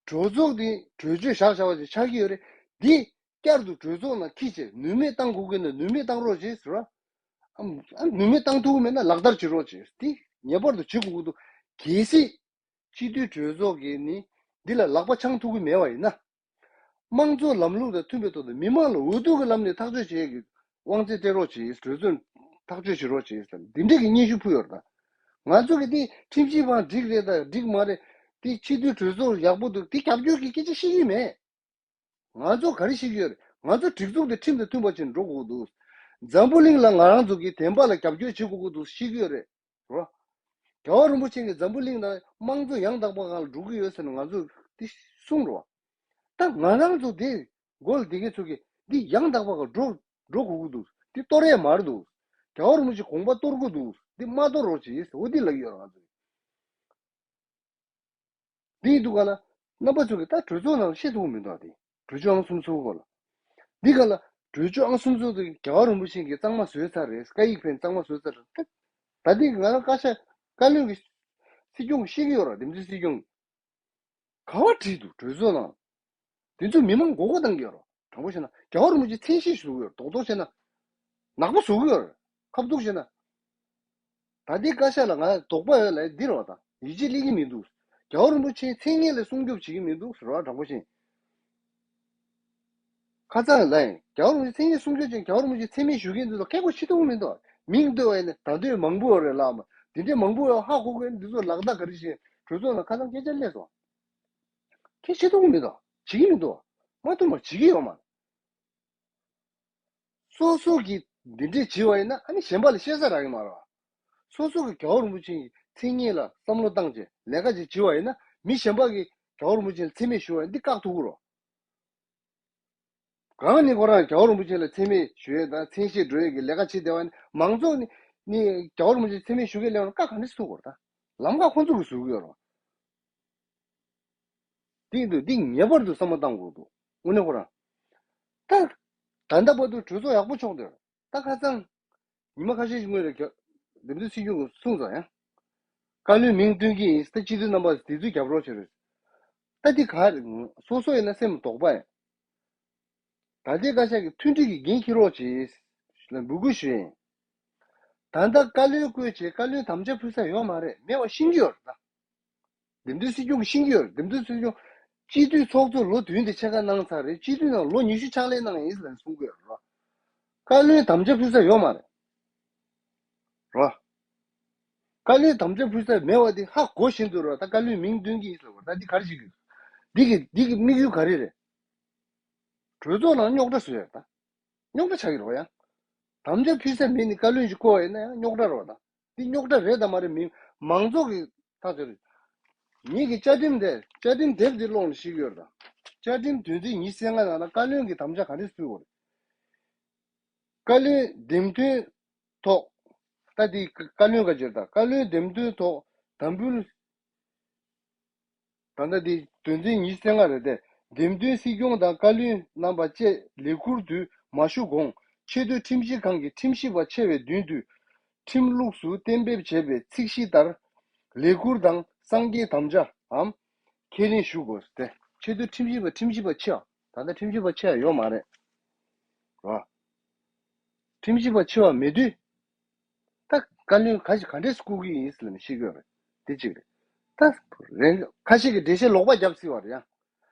གྲོས་ཚོགས་འདི་གྲོས་ཆོད་བཞག་བཞག་པ་ཅིག་ཆགས་ཀྱི་ཡོད་རེད། འདི་བསྐྱར་དུ་གྲོས་ཚོགས་ནང་འཁྱེར་བྱས་ནུས་མེད་བཏང་དགོས་ཀྱི་ན་ནུས་མེད་བཏང་རོགས་བྱེད་ཟེར་བ། ཨ་ནུས་མེད་བཏང་ཐུབ་ཀྱི་མེད་ན་ལག་བསྟར་བྱེད་རོགས་བྱེད། འདི་ངེས་པར་དུ་བྱེད་དགོས་ཀྱི་འདུག་གལ་སྲིད་སྤྱི་འཐུས་གྲོས་ཚོགས་ཀྱིས་ནི་འདི་ལ་ལག་པ་འཆང་ཐུབ་ཀྱི་མེད་པ་ཡིན་ན། དམངས་གཙོ་ལམ་ལུགས་དང་མཐུན་པའི་ཐོག་ཏུ་མི་མང་ལ་འོས་བསྡུ་གི་ལམ་ནས་ཐག་གཅོད་བྱེད་ཀྱི་དབང་ཚད་སྤྲད་རོགས་བྱེད། གྲོས་ཚོགས་ཐག་གཅོད་བྱེད་རོགས་བྱེད་ཟེར་འདི་འདྲས་ཀྱི་སྙན་ཞུ་ཕུལ་ཡོད་རེད་ད། ང་ཚོ་གི་དེ་ཁྲིམས་ཞིབ་པ་འགྲིག་རེད་དང་འགྲིག་མ་རེད། དེ་སྤྱི་འཐུས་གྲོས་ཚོགས་ཡག་པོ་འདུག་དེ་རྒྱབ་སྐྱོར་གྱི་སྐད་ཆ་བཤད་ཀྱི་མེད། ང་ཚོ་ག་རེ་བཤད་ཀྱི་ཡོད་རེད། ང་ཚོ་སྒྲིག་འཛུགས་དེ་ཁྲིམས་དང་མཐུན་པ་ཅིག་འགྲོ་དགོས་འདུག་འཛམ་བུ་གླིང་ལ་ང་རང་ཚོ་གི་བདེན་པ་ལ་རྒྱབ་སྐྱོར་བྱེད་དགོས་ཀྱི་འདུག་བཤད་ཀྱི་ཡོད་རེད། རོ། རྒྱལ་བ་རིན་པོ་ཆེ་གིས་འཛམ་བུ་གླིང་ནང་དམངས་གཙོ་ཡང་དག་པ་སྒང་ལ་འགྲོ་གི་ཡོད་ཟེར་ནས་ང་ཚོས་འདི་གསུངས་རོ། ད་ང་རང་ཚོ་དེ་མགོ་ལ་བསྡད་མཁན་ཚོ་གིས་འདི་ཡང་དག་པ་སྒང་འགྲོ་འགྲོ་དགོས་ཀྱི་འདུག་འདི་གཏོར་ཡས་མ་རེད་འདུག་རྒྱལ་བ་རིན་པོ་ཆེ་དགོངས་པ་གཏོར་དགོས་འདུག་འདི་མ་གཏོར་རོགས་བྱེད་ཟེར་འོ་འདི་ལབ་ཀྱི་ཡོད་རེད་ང་ཚོས། འདི་ཡིན་དུས་ག་ལ། རྣམ་པ་ཚོ་གིས་ད་གྲོས་ཚོགས་ནང་བཤད་ཐུབ་ཀྱི་མི་འདུག་དེ། གྲོས་ཆོད་ཨང་གསུམ་སོ་དགུ་ལ། འདི་ག་ལ། གྲོས་ཆོད་ཨང་གསུམ་སོ་དགུ་དེ་རྒྱལ་བ་རིན་པོ་ཆེ་གིས་གཙང་མ་བཟོས་ཚར་རེད། བཀའ་ཡིག་ཕན་གཙང་མ་བཟོས་ཚར་རེད། ད་འདི་ག་ལ་བཀའ་ཤག་བཀའ་བློན་གྱི་སྲིད་སྐྱོང་གིས་ཤེས་ཀྱི་ཡོད་ར་འདེམས་ཐོན་སྲིད་སྐྱོང་གིས། ག་བ་བྲིས་འདུག་གྲོས་ཚོགས་ནང་། དེ་ཚོ་མི་མང་མགོ་སྐོར་བཏང་གི་ཡོད་ར། དྲང་པོ་བཤད་ན་རྒྱལ་བ་རིན་པོ་ཆེ་མཚན་ཤས་བཟོ་གི་ཡོད་ར་རྡོག་རྡོག་བཤད་ན། ནག་པོ་བཟོ་གི་ཡོད་ར། ཁ་བསྡུར་བྱས་ན། ད་ལྟའི་བཀའ་ཤག་ལ་ང་དོགས་པ་ཡོད་ལབ་འདི་རེད་བ་ད། ཡིད་ཆེས་སླེབས་ཀྱི་མི་འདུག་རྒྱལ་བ་རིན་པོ་ཆེའི་མཚན་སྙན་ལ་སྲུང་སྐྱོབ་བྱེད་ཀྱི་མི་འདུག་ཟེར་བ་དྲང་པོ་བཤད། ཁ་སང་ལ་ཡིན་རྒྱལ་བ་རིན་པོ་ཆེ་མཚན་སྙན་སྲུང་སྐྱོབ་བྱས་རྒྱལ་བ་རིན་པོ་ཆེ་མཚན་སྨད་ཞུ་མཁན་འདི་ཚོ་སྐད་གོ་ཤེས་ཐུབ་ཀྱི་མི་འདུག་མིང་བཏོན་པ་ཡིན་ན་ད་དུང་མང་པོ་ཡོད་རེད་ལགས་མ། འདི་འདྲའི་མང་པོ་ཡོད་ཧ་གོ་གི་འདི་ཚོ་ལག་བརྡ་ག་རེ་བྱས་གྲོས་ཚོགས་ནང་ཁ་སང་སྐད་ཆ་སླེབས་སོང་། སྐད་ཆ་ཐུབ་ཀྱི་མི་འདུག་བྱེད་ཀྱི་མི་འདུག་མ་ཐུབ་མ་བྱེད་ཀྱི་ཡོད་མ་རེད། སོ་སོ་གིས་འདི་འདྲས་བྱས་པ་ཡིན་ན་ཨ་ནི་གཞན་པ་ལ་བཤད་ས་རག་གི་མ་རེད། སོ་སོ་གི་རྒྱལ་བ་རིན་པོ་ཆེའི་མཚན་སྙན་ལ་བསམ་བློ་བཏང་བྱས་ལས་ཀ་ཅིག་བྱས་པ་ཡིན་ན་མི་གཞན་པ་གིས་རྒྱལ་བ་རིན་པོ་ཆེ་ལ་མཚན་སྨད་ཞུ་བ་ཡིན་འདི་བཀག་ཐུབ་ཀྱི་རེད། གང་ནས་ཁོ་རང་རྒྱལ་བ་རིན་པོ་ཆེ་ལ་མཚན་སྨད་ཞུ་ཡས་དང་མཚན་ཤས་འགྲོ་ཡས་ཀྱི་ལས་ཀ་བྱེད་བསྡད་པ་ཡིན་ན་མང་ཚོགས་ནི་ནི་རྒྱལ་བ་རིན་པོ་ཆེ་མཚན་སྨད་ཞུ་མཁན་སླེབས་ན་བཀག་ག་འདྲས་ཐུབ་དགོས་རེད་ད། ལམ་ཁ་ཁོ་ཚོ་གིས་བཟོ་གི་ཡོད་རེད། དེ་ཡིན་དུས་འདི་ངེས་པར་དུ་བསམ་བློ་བཏང་དགོས་འདུག་དངོས་གནས་ཁོ་རང་། ད། ད་ལྟ་བར་དུ་གྲོས་ཚོགས་ཡག་པོ་ཆོག་འདུག་ད་ཁ་སང་། ཉི་མ་ཁ་ཤས་ཤིག་སྔོན་ལ་རྒྱ། འདེམས་ཐོན་སྲིད་སྐྱོང་གིས་གསུངས་སོང་ཡང་། བཀའ་བློན་མིང་བཏོན་གྱི་ཡིན་ད་སྤྱི་འཐུས་རྣམ་པ་དེ་ཚོས་རྒྱབ་རོགས་བྱེད་རོགས། ད་འདི་ག་རེ། སོ་སོ་ཡིན་ན་སེམས་དོགས་པ་ཡིན། ད་ལྟའི་བཀའ་ཤག་གིས་མཐུན་སྒྲིལ་གྱི་འགན་འཁྱེར་རོགས་བྱེད། ལ་འབོད་སྐུལ་ཞུས་ཡིན། ད་ལྟ་བཀའ་བློན་བསྐོས་བྱས་བཀའ་བློན་དམ་བཅའ་ཕུལ་ས་ཡོད་མ་རེད་མེད་པ་ཤེས་ཀྱི་ཡོད་རེད་ད། འདེམས་ཐོན་སྲིད་སྐྱོང་གིས་ཤེས་ཀྱི་ཡོད་རེད། འདེམས་ཐོན་སྲིད་སྐྱོང་། སྤྱི་འཐུས་ཚོགས་གཙོ་ལོ་བདུན་དེ་ཕྱེད་ཀ་གནང་ཚར་རེད། སྤྱི་འཐུས་ནང་ལོ་ཉི་ཤུ་ཕྱག་ལས་གནང་ཡིན་ཟེར་གསུང་གི་ཡོད་རེད། བཀའ་བློན་དམ་བཅའ་ཕུལ་ས་ཡོད་མ་རེད། རོ། བཀའ་བློན་དམ་བཅའ་ཕུལ་ས་མེད་པ་དེ་ཧ་གོ་བཞིན་དུ་རོ་ད་བཀའ་བློན་མིང་འདོན་གྱི་ཡིན་ཟེར་བ་ད་འདི་ག་རེ་བྱེད་ཀྱི་ཡོད། འདི་གི་འདི་གི་དམིགས་ཡུལ་ག་རེ་རེད། གྲོས་ཚོགས་ནང་རྙོག་དྲ་བཟོ་ཡ་ད། རྙོག་དྲ་ཆགས་ཀྱི་རོ་ཡ། དམ་བཅའ་ཕུལ་ས་མེད་ནི་བཀའ་བློན་ཞིག་བསྐོ་བ་ཡིན་ན་ཡང་རྙོག་དྲ་རོ་ད། འདི་རྙོག་དྲ་རེད་དམ་མ་རེད་མི་མང་ཚོགས་ཀྱི་ཐག་གཅོད་རེད། ངེད་ཀྱི་བཅའ་ཁྲིམས་དེ་བཅའ་ཁྲིམས་དེབ་འདི་ཀློག་ནས་ཤེས་ཀྱི་ཡོད་རེད་ད། བཅའ་ཁྲིམས་དོན་ཚན་ཉི་ཤུ་རྩ་ལྔ་ནང་ན་བཀའ་བློན་གྱི་དམ་བཅའ་ག་རེ་ཕུལ་དགོས་རེད། བཀའ་བློན་འདེམས་ཐོན་ཐོག་ད་འདི་བཀའ་བློན་ག་ཅེར་ད་བཀའ་བློན་འདེམས་ཐོན་ཐོག་དམ་འབུལ། ད་ལྟ་འདི་དོན་ཚན་ཉི་ཤུ་རྩ་ལྔ་རེད་དེ། འདེམས་ཐོན་སྲིད་སྐྱོང་དང་བཀའ་བློན་རྣམ་པ་བཅས་ལས་ཁུར་དུ་མ་ཞུགས་གོང་ ཆེས་མཐོའི་ཁྲིམས་ཞིབ་ཁང་གི་ཁྲིམས་ཞིབ་པ་ཆེ་བའི་མདུན་དུ་ཁྲིམས་ལུགས་སུ་གཏན་འབེབས་བྱས་པའི་ཚིག་གཞི་ལྟར་ལས་ཁུར་དང་གསང་རྒྱའི་དམ་བཅའམ་ཁས་ལེན་ཞུ་དགོས་ཏེ། ཆེས་མཐོའི་ཁྲིམས་ཞིབ་པ་ཁྲིམས་ཞིབ་པ་ཆེ་བ། ད་ལྟ་ཁྲིམས་ཞིབ་པ་ཆེ་བ་ཡོད་མ་རེད། རོ། ཁྲིམས་ཞིབ་པ་ཆེ་བ་མེད་དུས། ད་བཀའ་བློན་ཁ་ཤས་ག་འདྲས་བསྐོ་གི་ཡིན་ཟེར་ནས་བཤད་ཀྱི་ཡོད་རེད། དེ་གཅིག་རེད། ད་རེ་ཁ་ཤས་ཀྱིས་འགྲེལ་བཤད་ལོག་པ་བརྒྱབ་སྲིད་པ་རེད་ཡ།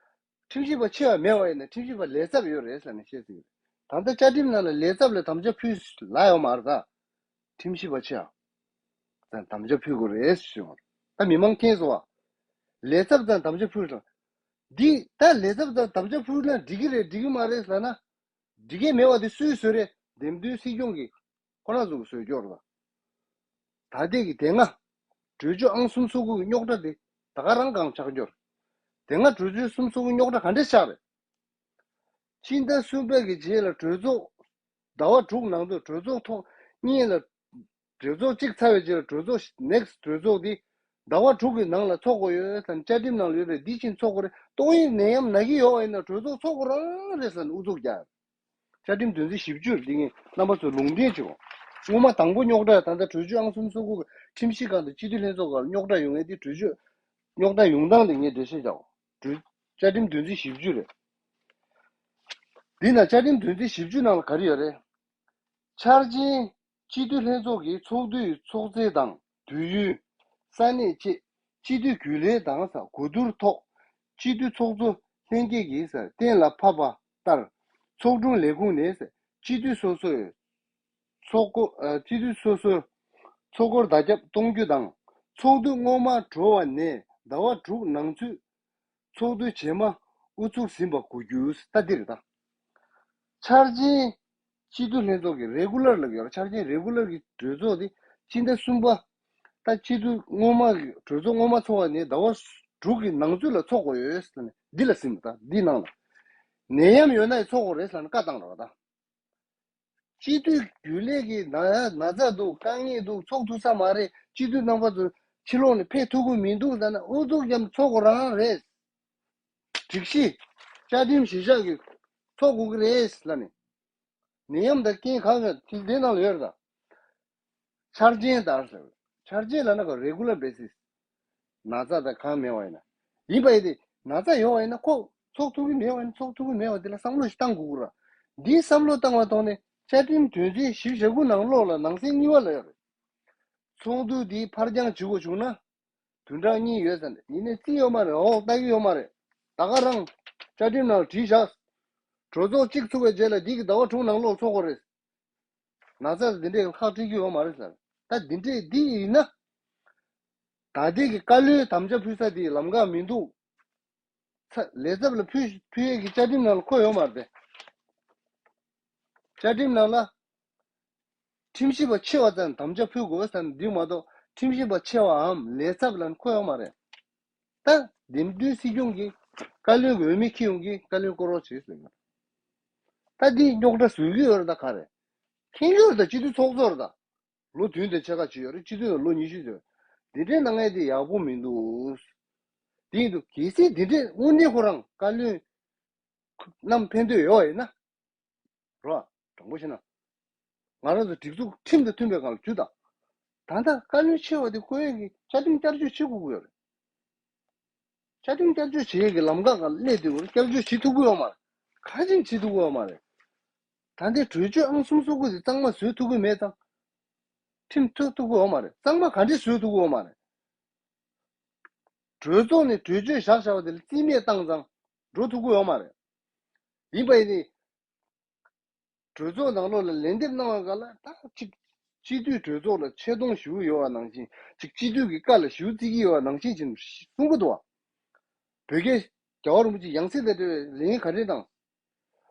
ཁྲིམས་ཞིབ་པ་ཆེ་བ་མེད་པ་ཡིན་ན་ཁྲིམས་ཞིབ་པ་ལས་ཚབ་ཡོད་རེད་ཟེར་ནས་བཤད་སྲིད་ཀྱི་རེད། ད་ལྟ་བཅའ་ཁྲིམས་ནང་ལ་ལས་ཚབ་ལ་དམ་བཅའ་ཕུལ་ལབ་ཡོད་མ་རེད་ད། ཁྲིམས་ཞིབ་པ་ཆེ་བ་ཙམ་དམ་བཅའ་ཕུལ་དགོས་རེད་ཞུ། ད་མི་མང་མཁྱེན་སོང་བ། ལས་ཚབ་ཙམ་དམ་བཅའ་ཕུལ་དང་། འདི་ད་ལས་ཚབ་ཙམ་དམ་བཅའ་ཕུལ་ན་འགྲིག་གི་རེད་འགྲིག་གི་མ་རེད་ཟེར་ན། འགྲིག་གི་མེད་པ་དེ་སུས་བཟོས་རེད། འདེམས་ཐོན་སྲིད་སྐྱོང་གིས་ཁོ་རང་ཚོ་གིས་བཟོས་ཀྱི་ཡོད་རེད་པ། ད་ལྟའི་གི་དེ་སྔ་གྲོས་ཆོད་ཨང་གསུམ་སོ་དགུ་གི་རྙོག་དྲ་དེ་ད་ག་རང་གང་ཆགས་ཀྱི་ཡོད་རེད། དེ་སྔ་གྲོས་ཆོད་གསུམ་སོ་དགུ་རྙོག་དྲ་ག་འདྲས་ཆགས་རེད། ཕྱི་ཟླ་གསུམ་པའི་གི་རྗེས་ལ་གྲོས་ཚོགས། ཟླ་བ་དྲུག་ནང་དུ་གྲོས་ཚོགས་ཐོག་གཉིས་ལ། གྲོས་ཚོགས་གཅིག་ཚར་བའི་རྗེས་ལ་གྲོས་ཚོགས་ནེག་སི་གྲོས་ཚོགས་འདི་ཟླ་བ་དྲུག་གི་ནང་ལ་ཚོགས་དགོས་ཡོད་ཙང་བཅའ་ཁྲིམས་ནང་ལ་ཡོད་པས་འདི་ཕྱིན་ཚོགས་དགོས་རེད། ཏོག་དབྱིབས་ནད་ཡམས་ན་གི་ཡོད་པ་ཡིན་ན་གྲོས་ཚོགས་ཚོགས་དགོས་རང་རེད་ཟེར་ནས་ཨུ་ཚུགས་རྒྱག་བཅའ་ཁྲིམས་དོན་ཚན་བཞི་བཅུ་འདི་ངས་རྣམ་པ་ཚོ་ལུང་འདྲེན་བྱེད་དགོས། སྔོན་མ་དང་པོ་རྙོག་དྲ་ད་ལྟ་གྲོས་ཆོད་ཨང་གསུམ་སོ་དགུ་ཁྲིམས་ཞིབ་ཁང་དང་སྤྱི་འཐུས་ལྷན་ཚོགས་སྐབས་རྙོག་དྲ་ཡོང་ངེས་འདི་གྲོས་ཆོད་རྙོག་དྲ་ཡོང་སྟངས་འདི་ངས་འགྲེལ་བཤད་རྒྱག་དགོས། བཅའ་ཁྲིམས་དོན་ཚན་བཞི་བཅུ་རེད། འདི་ན་བཅའ་ཁྲིམས་དོན་ཚན་བཞི་བཅུ་ནང་ལ་ག་རེ་ཡོད་རེད། འཆར་ཅན། སྤྱི་འཐུས་ལྷན་ཚོགས་ཀྱི་ཚོགས་དུས་ཚོགས་ཚད་དང་དུས་ཡུན། ས་གནས་བཅས་སྤྱི་འཐུས་རྒྱུན་ལས་དང་ས་གོ་བསྡུར་ཐོག་སྤྱི་འཐུས་ཚོགས་གཙོ་ལྷན་རྒྱས་ཀྱིས་གཏན་ལ་ཕབ་པ་ལྟར་ཚོགས་དྲུང་ལས་ཁུངས་ནས་སྤྱི་འཐུས་སོ་སོའི་ཚོགས་འཁོར་སྤྱི་འཐུས་སོ་སོའི་ཚོགས་འཁོར་བརྡ་ཁྱབ་གཏོང་རྒྱུ་དང་ཚོགས་དུས་སྔོན་མ་གྲོལ་བ་ནས་ཟླ་བ་དྲུག་ནང་ཚུད། ཚོགས་དུས་རྗེས་མ་ཨུ་ཚུགས་ཟིན་པ་དགོས་རྒྱུ་ད་འདི་རེད་ད། འཆར་ཅན། སྤྱི་འཐུས་ལྷན་ཚོགས་ཀྱི་རེ་གུ་ལར་ལབ་ཡོད་རེད། འཆར་ཅན་རེ་གུ་ལར་གྱི་གྲོས་ཚོགས་དེ་སྤྱི་ཟླ་གསུམ་པ། ད་སྤྱི་འཐུས་སྔོན་མ་གི་གྲོས་ཚོགས་སྔོན་མ་ཚོགས་པ་ནས་ཟླ་བ་དྲུག་གི་ནང་ཚུད་ལ་ཚོགས་དགོས་ཡོད་ཟེར་ནས་འདི་ལ་ཟིན་པ་ད་འདི་ནང་ལ། ནད་ཡམས་ཡོད་ན་ཡང་ཚོགས་དགོས་རེད་ཟེར་ནས་བཀའ་བཏང་རེད་པ་ད། སྤྱི་འཐུས་རྒྱུན་ལས་ཀྱི་ན་ན་ཚ་འདུག་དཀའ་ངལ་འདུག་ཚོགས་ཐུབ་ས་མ་རེད། སྤྱི་འཐུས་རྣམ་པ་ཚོ་ཕྱི་ལོགས་ནས་ཕེབས་ཐུབ་ཀྱི་མི་འདུག་ཟེར་ན་ཨུ་ཚུགས་རྒྱབ་ཚོགས་དགོས་རང་རེད། སྒྲིག་གཞི། བཅའ་ཁྲིམས་གཞིར་བཞག་གིས་ཚོགས་དགོས་ཀྱི་རེད་ལབ་ནས། ནད་ཡམས་དང་རྐྱེན་གང་ཡོད་དེ་དེ་ནང་ལ་ཡོད་རེད་ད། འཆར་ཅན་ལྟར་ཟེར། འཆར་ཅན་ལབ་ན་ག་རེ་གུ་ལར་བེ་སིས། ན་ཚ་དང་གང་མེད་པ་ཡིན་ན། ཡིན་པ་ཡིན་ཏེ་ན་ཚ་ཡོད་པ་ཡིན་ན་ཁོ་ཚོགས་ཐུབ་ཀྱི་མེད་པ་ཡིན་ན་ཚོགས་ཐུབ་ཀྱི་མེད་པ་དེ་ལ་བསམ་བློ་ཞིག་བཏང་དགོས་ཀྱི་རེད། འདིའི་བསམ་བློ་བཏང་བ་ཐོག་ནས་བཅའ་ཁྲིམས་དོན་ཚན་བཞི་བཅུ་ཞེ་དགུ་ནང་ལོགས་ལ་ནང་གསེས་གཉིས་པ་ལ་ཡོད་རེད། ཚོགས་འདུ་འདི་ཕར་འགྱངས་བྱེད་དགོས་བྱུང་ན། བདུན་ཕྲག་གཉིས་ཡོད་ཟེར་ནས་ཡིན་ནའི་རྩིས་ཡོད་མ་རེད། འོག་ལྟ་གི་ཡོད་མ་རེད། ད་ག་རང་བཅའ་ཁྲིམས་ནང་བྲིས་བཞག་གྲོས་ཚོགས་གཅིག་ཚུགས་པའི་རྗེས་ལ་འདི་གི་ཟླ་བ་དྲུག་ནང་ལོགས་ཚོགས་དགོས་རེད། ན་ཚ་འདི་འདྲས་ཁག་དཀྲི་རྒྱུ་ཡོད་མ་རེད་ཟེར། ད་འདི་འདྲས་འདི་ཡིན་ན། ད་ལྟའི་གི་བཀའ་བློན་དམ་བཅའ་ཕུལ་ས་དེ་ལམ་ཁ་མི་འདུག་ཚ་ལས་ཚབ་ལ་ཕུལ་ཕུལ་ཡས་ཀྱི་བཅའ་ཁྲིམས་ནང་ལ་འཁོད་ཡོད་མ་རེད་དེ། བཅའ་ཁྲིམས་ནང་ལ། ཁྲིམས་ཞིབ་པ་ཆེ་བ་ཙམ་དམ་བཅའ་ཕུལ་དགོས་ཟེར་ནས་འདི་མ་གཏོགས་ཁྲིམས་ཞིབ་པ་ཆེ་བའམ་ལས་ཚབ་ལ་འཁོད་ཡོད་མ་རེད། ད་འདེམས་ཐོན་སྲིད་སྐྱོང་གིས་བཀའ་བློན་གྱི་འོས་མི་ཁྱེར་ཡོང་གིས་བཀའ་བློན་བསྐོ་རོགས་བྱེད་ཟེར་གི། ད་འདི་རྙོག་དྲ་བཟོ་གི་ཡོད་རེད་ད་ག་རེ། མཁྱེན་གྱི་ཡོད་རེད་ད་སྤྱི་འཐུས་ཚོགས་གཙོ་རེད་ད། ལོ་བདུན་དང་ཕྱེད་ཀ་བྱས་ཡོད་རེད། སྤྱི་འཐུས་ལ་ལོ་ཉི་ཤུ་ཡོད། འདི་འདྲའི་གནང་ཡས་དེ་ཡག་པོ་མི་འདུག་དེ་ཡིན་དུས་གལ་སྲིད་འདི་འདྲའི་དངོས་གནས་ཁོ་རང་བཀའ་བློན་རྣམས་ཕན་ཐོགས་ཡོད་པ་ཡིན་ན། རོ། དྲང་པོ་བཤད་ན། ང་རང་ཚོ་སྒྲིག་འཛུགས་ཁྲིམས་དང་མཐུན་པའི་སྒང་ལ་འཇུ་དང་། ད་ལྟ་བཀའ་བློན་ཆེ་བ་དེ་བསྐོ་ཡས་ཀྱི་བཅའ་ཁྲིམས་བསྐྱར་བཅོས་བྱེད་དགོས་ཀྱི་ཡོད་རེད། བཅའ་ཁྲིམས་བསྐྱར་བཅོས་བྱེད་ཡས་ཀྱི་ལམ་ཁ་སྒང་སླེབས་དུས་བསྐྱར་བཅོས་བྱེད་ཐུབ་ཀྱི་ཡོད་མ་རེད། གང་ཅིག་བྱེད་ཐུབ་ཀྱི་ཡོད་མ་རེད། ད་ལྟའི་གྲོས་ཆོད་ཨང་གསུམ་སོ་དགུ་དེ་གཙང་མ་བཟོ་ཐུབ་ཀྱི་མེད་ཙང་། ཁྲིམས་ཐོག་ཐུབ་ཀྱི་ཡོད་མ་རེད། གཙང་མ་ག་འདྲས་བཟོ་ཐུབ་ཀྱི་ཡོད་མ་རེད། གྲོས་ཚོགས་ནས་གྲོས་ཆོད་བཞག་བཞག་པ་དེ་ལ་རྩིས་མེད་བཏང་ཙང་འགྲོ་ཐུབ་ཀྱི་ཡོད་མ་རེད། ཡིན་པ་ཡིན་ནའི། གྲོས་ཚོགས་ནང་ལོགས་ལ་ལན་འདེབས་གནང་བ་ག་ལ་ད་ཅིག་སྤྱི་འཐུས་གྲོས་ཚོགས་ལ་ཆེ་མཐོང་ཞུ་ཡོད་པ་ནང་བཞིན་ཅིག་སྤྱི་འཐུས་ཀྱི་བཀའ་ལ་ཞུ་བརྩི་གི་ཡོད་པ་ནང་བཞིན་ཅིག་གསུང་གི་འདུག་བ། བོད་རྒྱལ་རྒྱལ་བ་རིན་པོ་ཆེ་ཡང་སྲིད་དང་འབྲེལ་བའི་ལས་འགན་ག་རེ་དང་།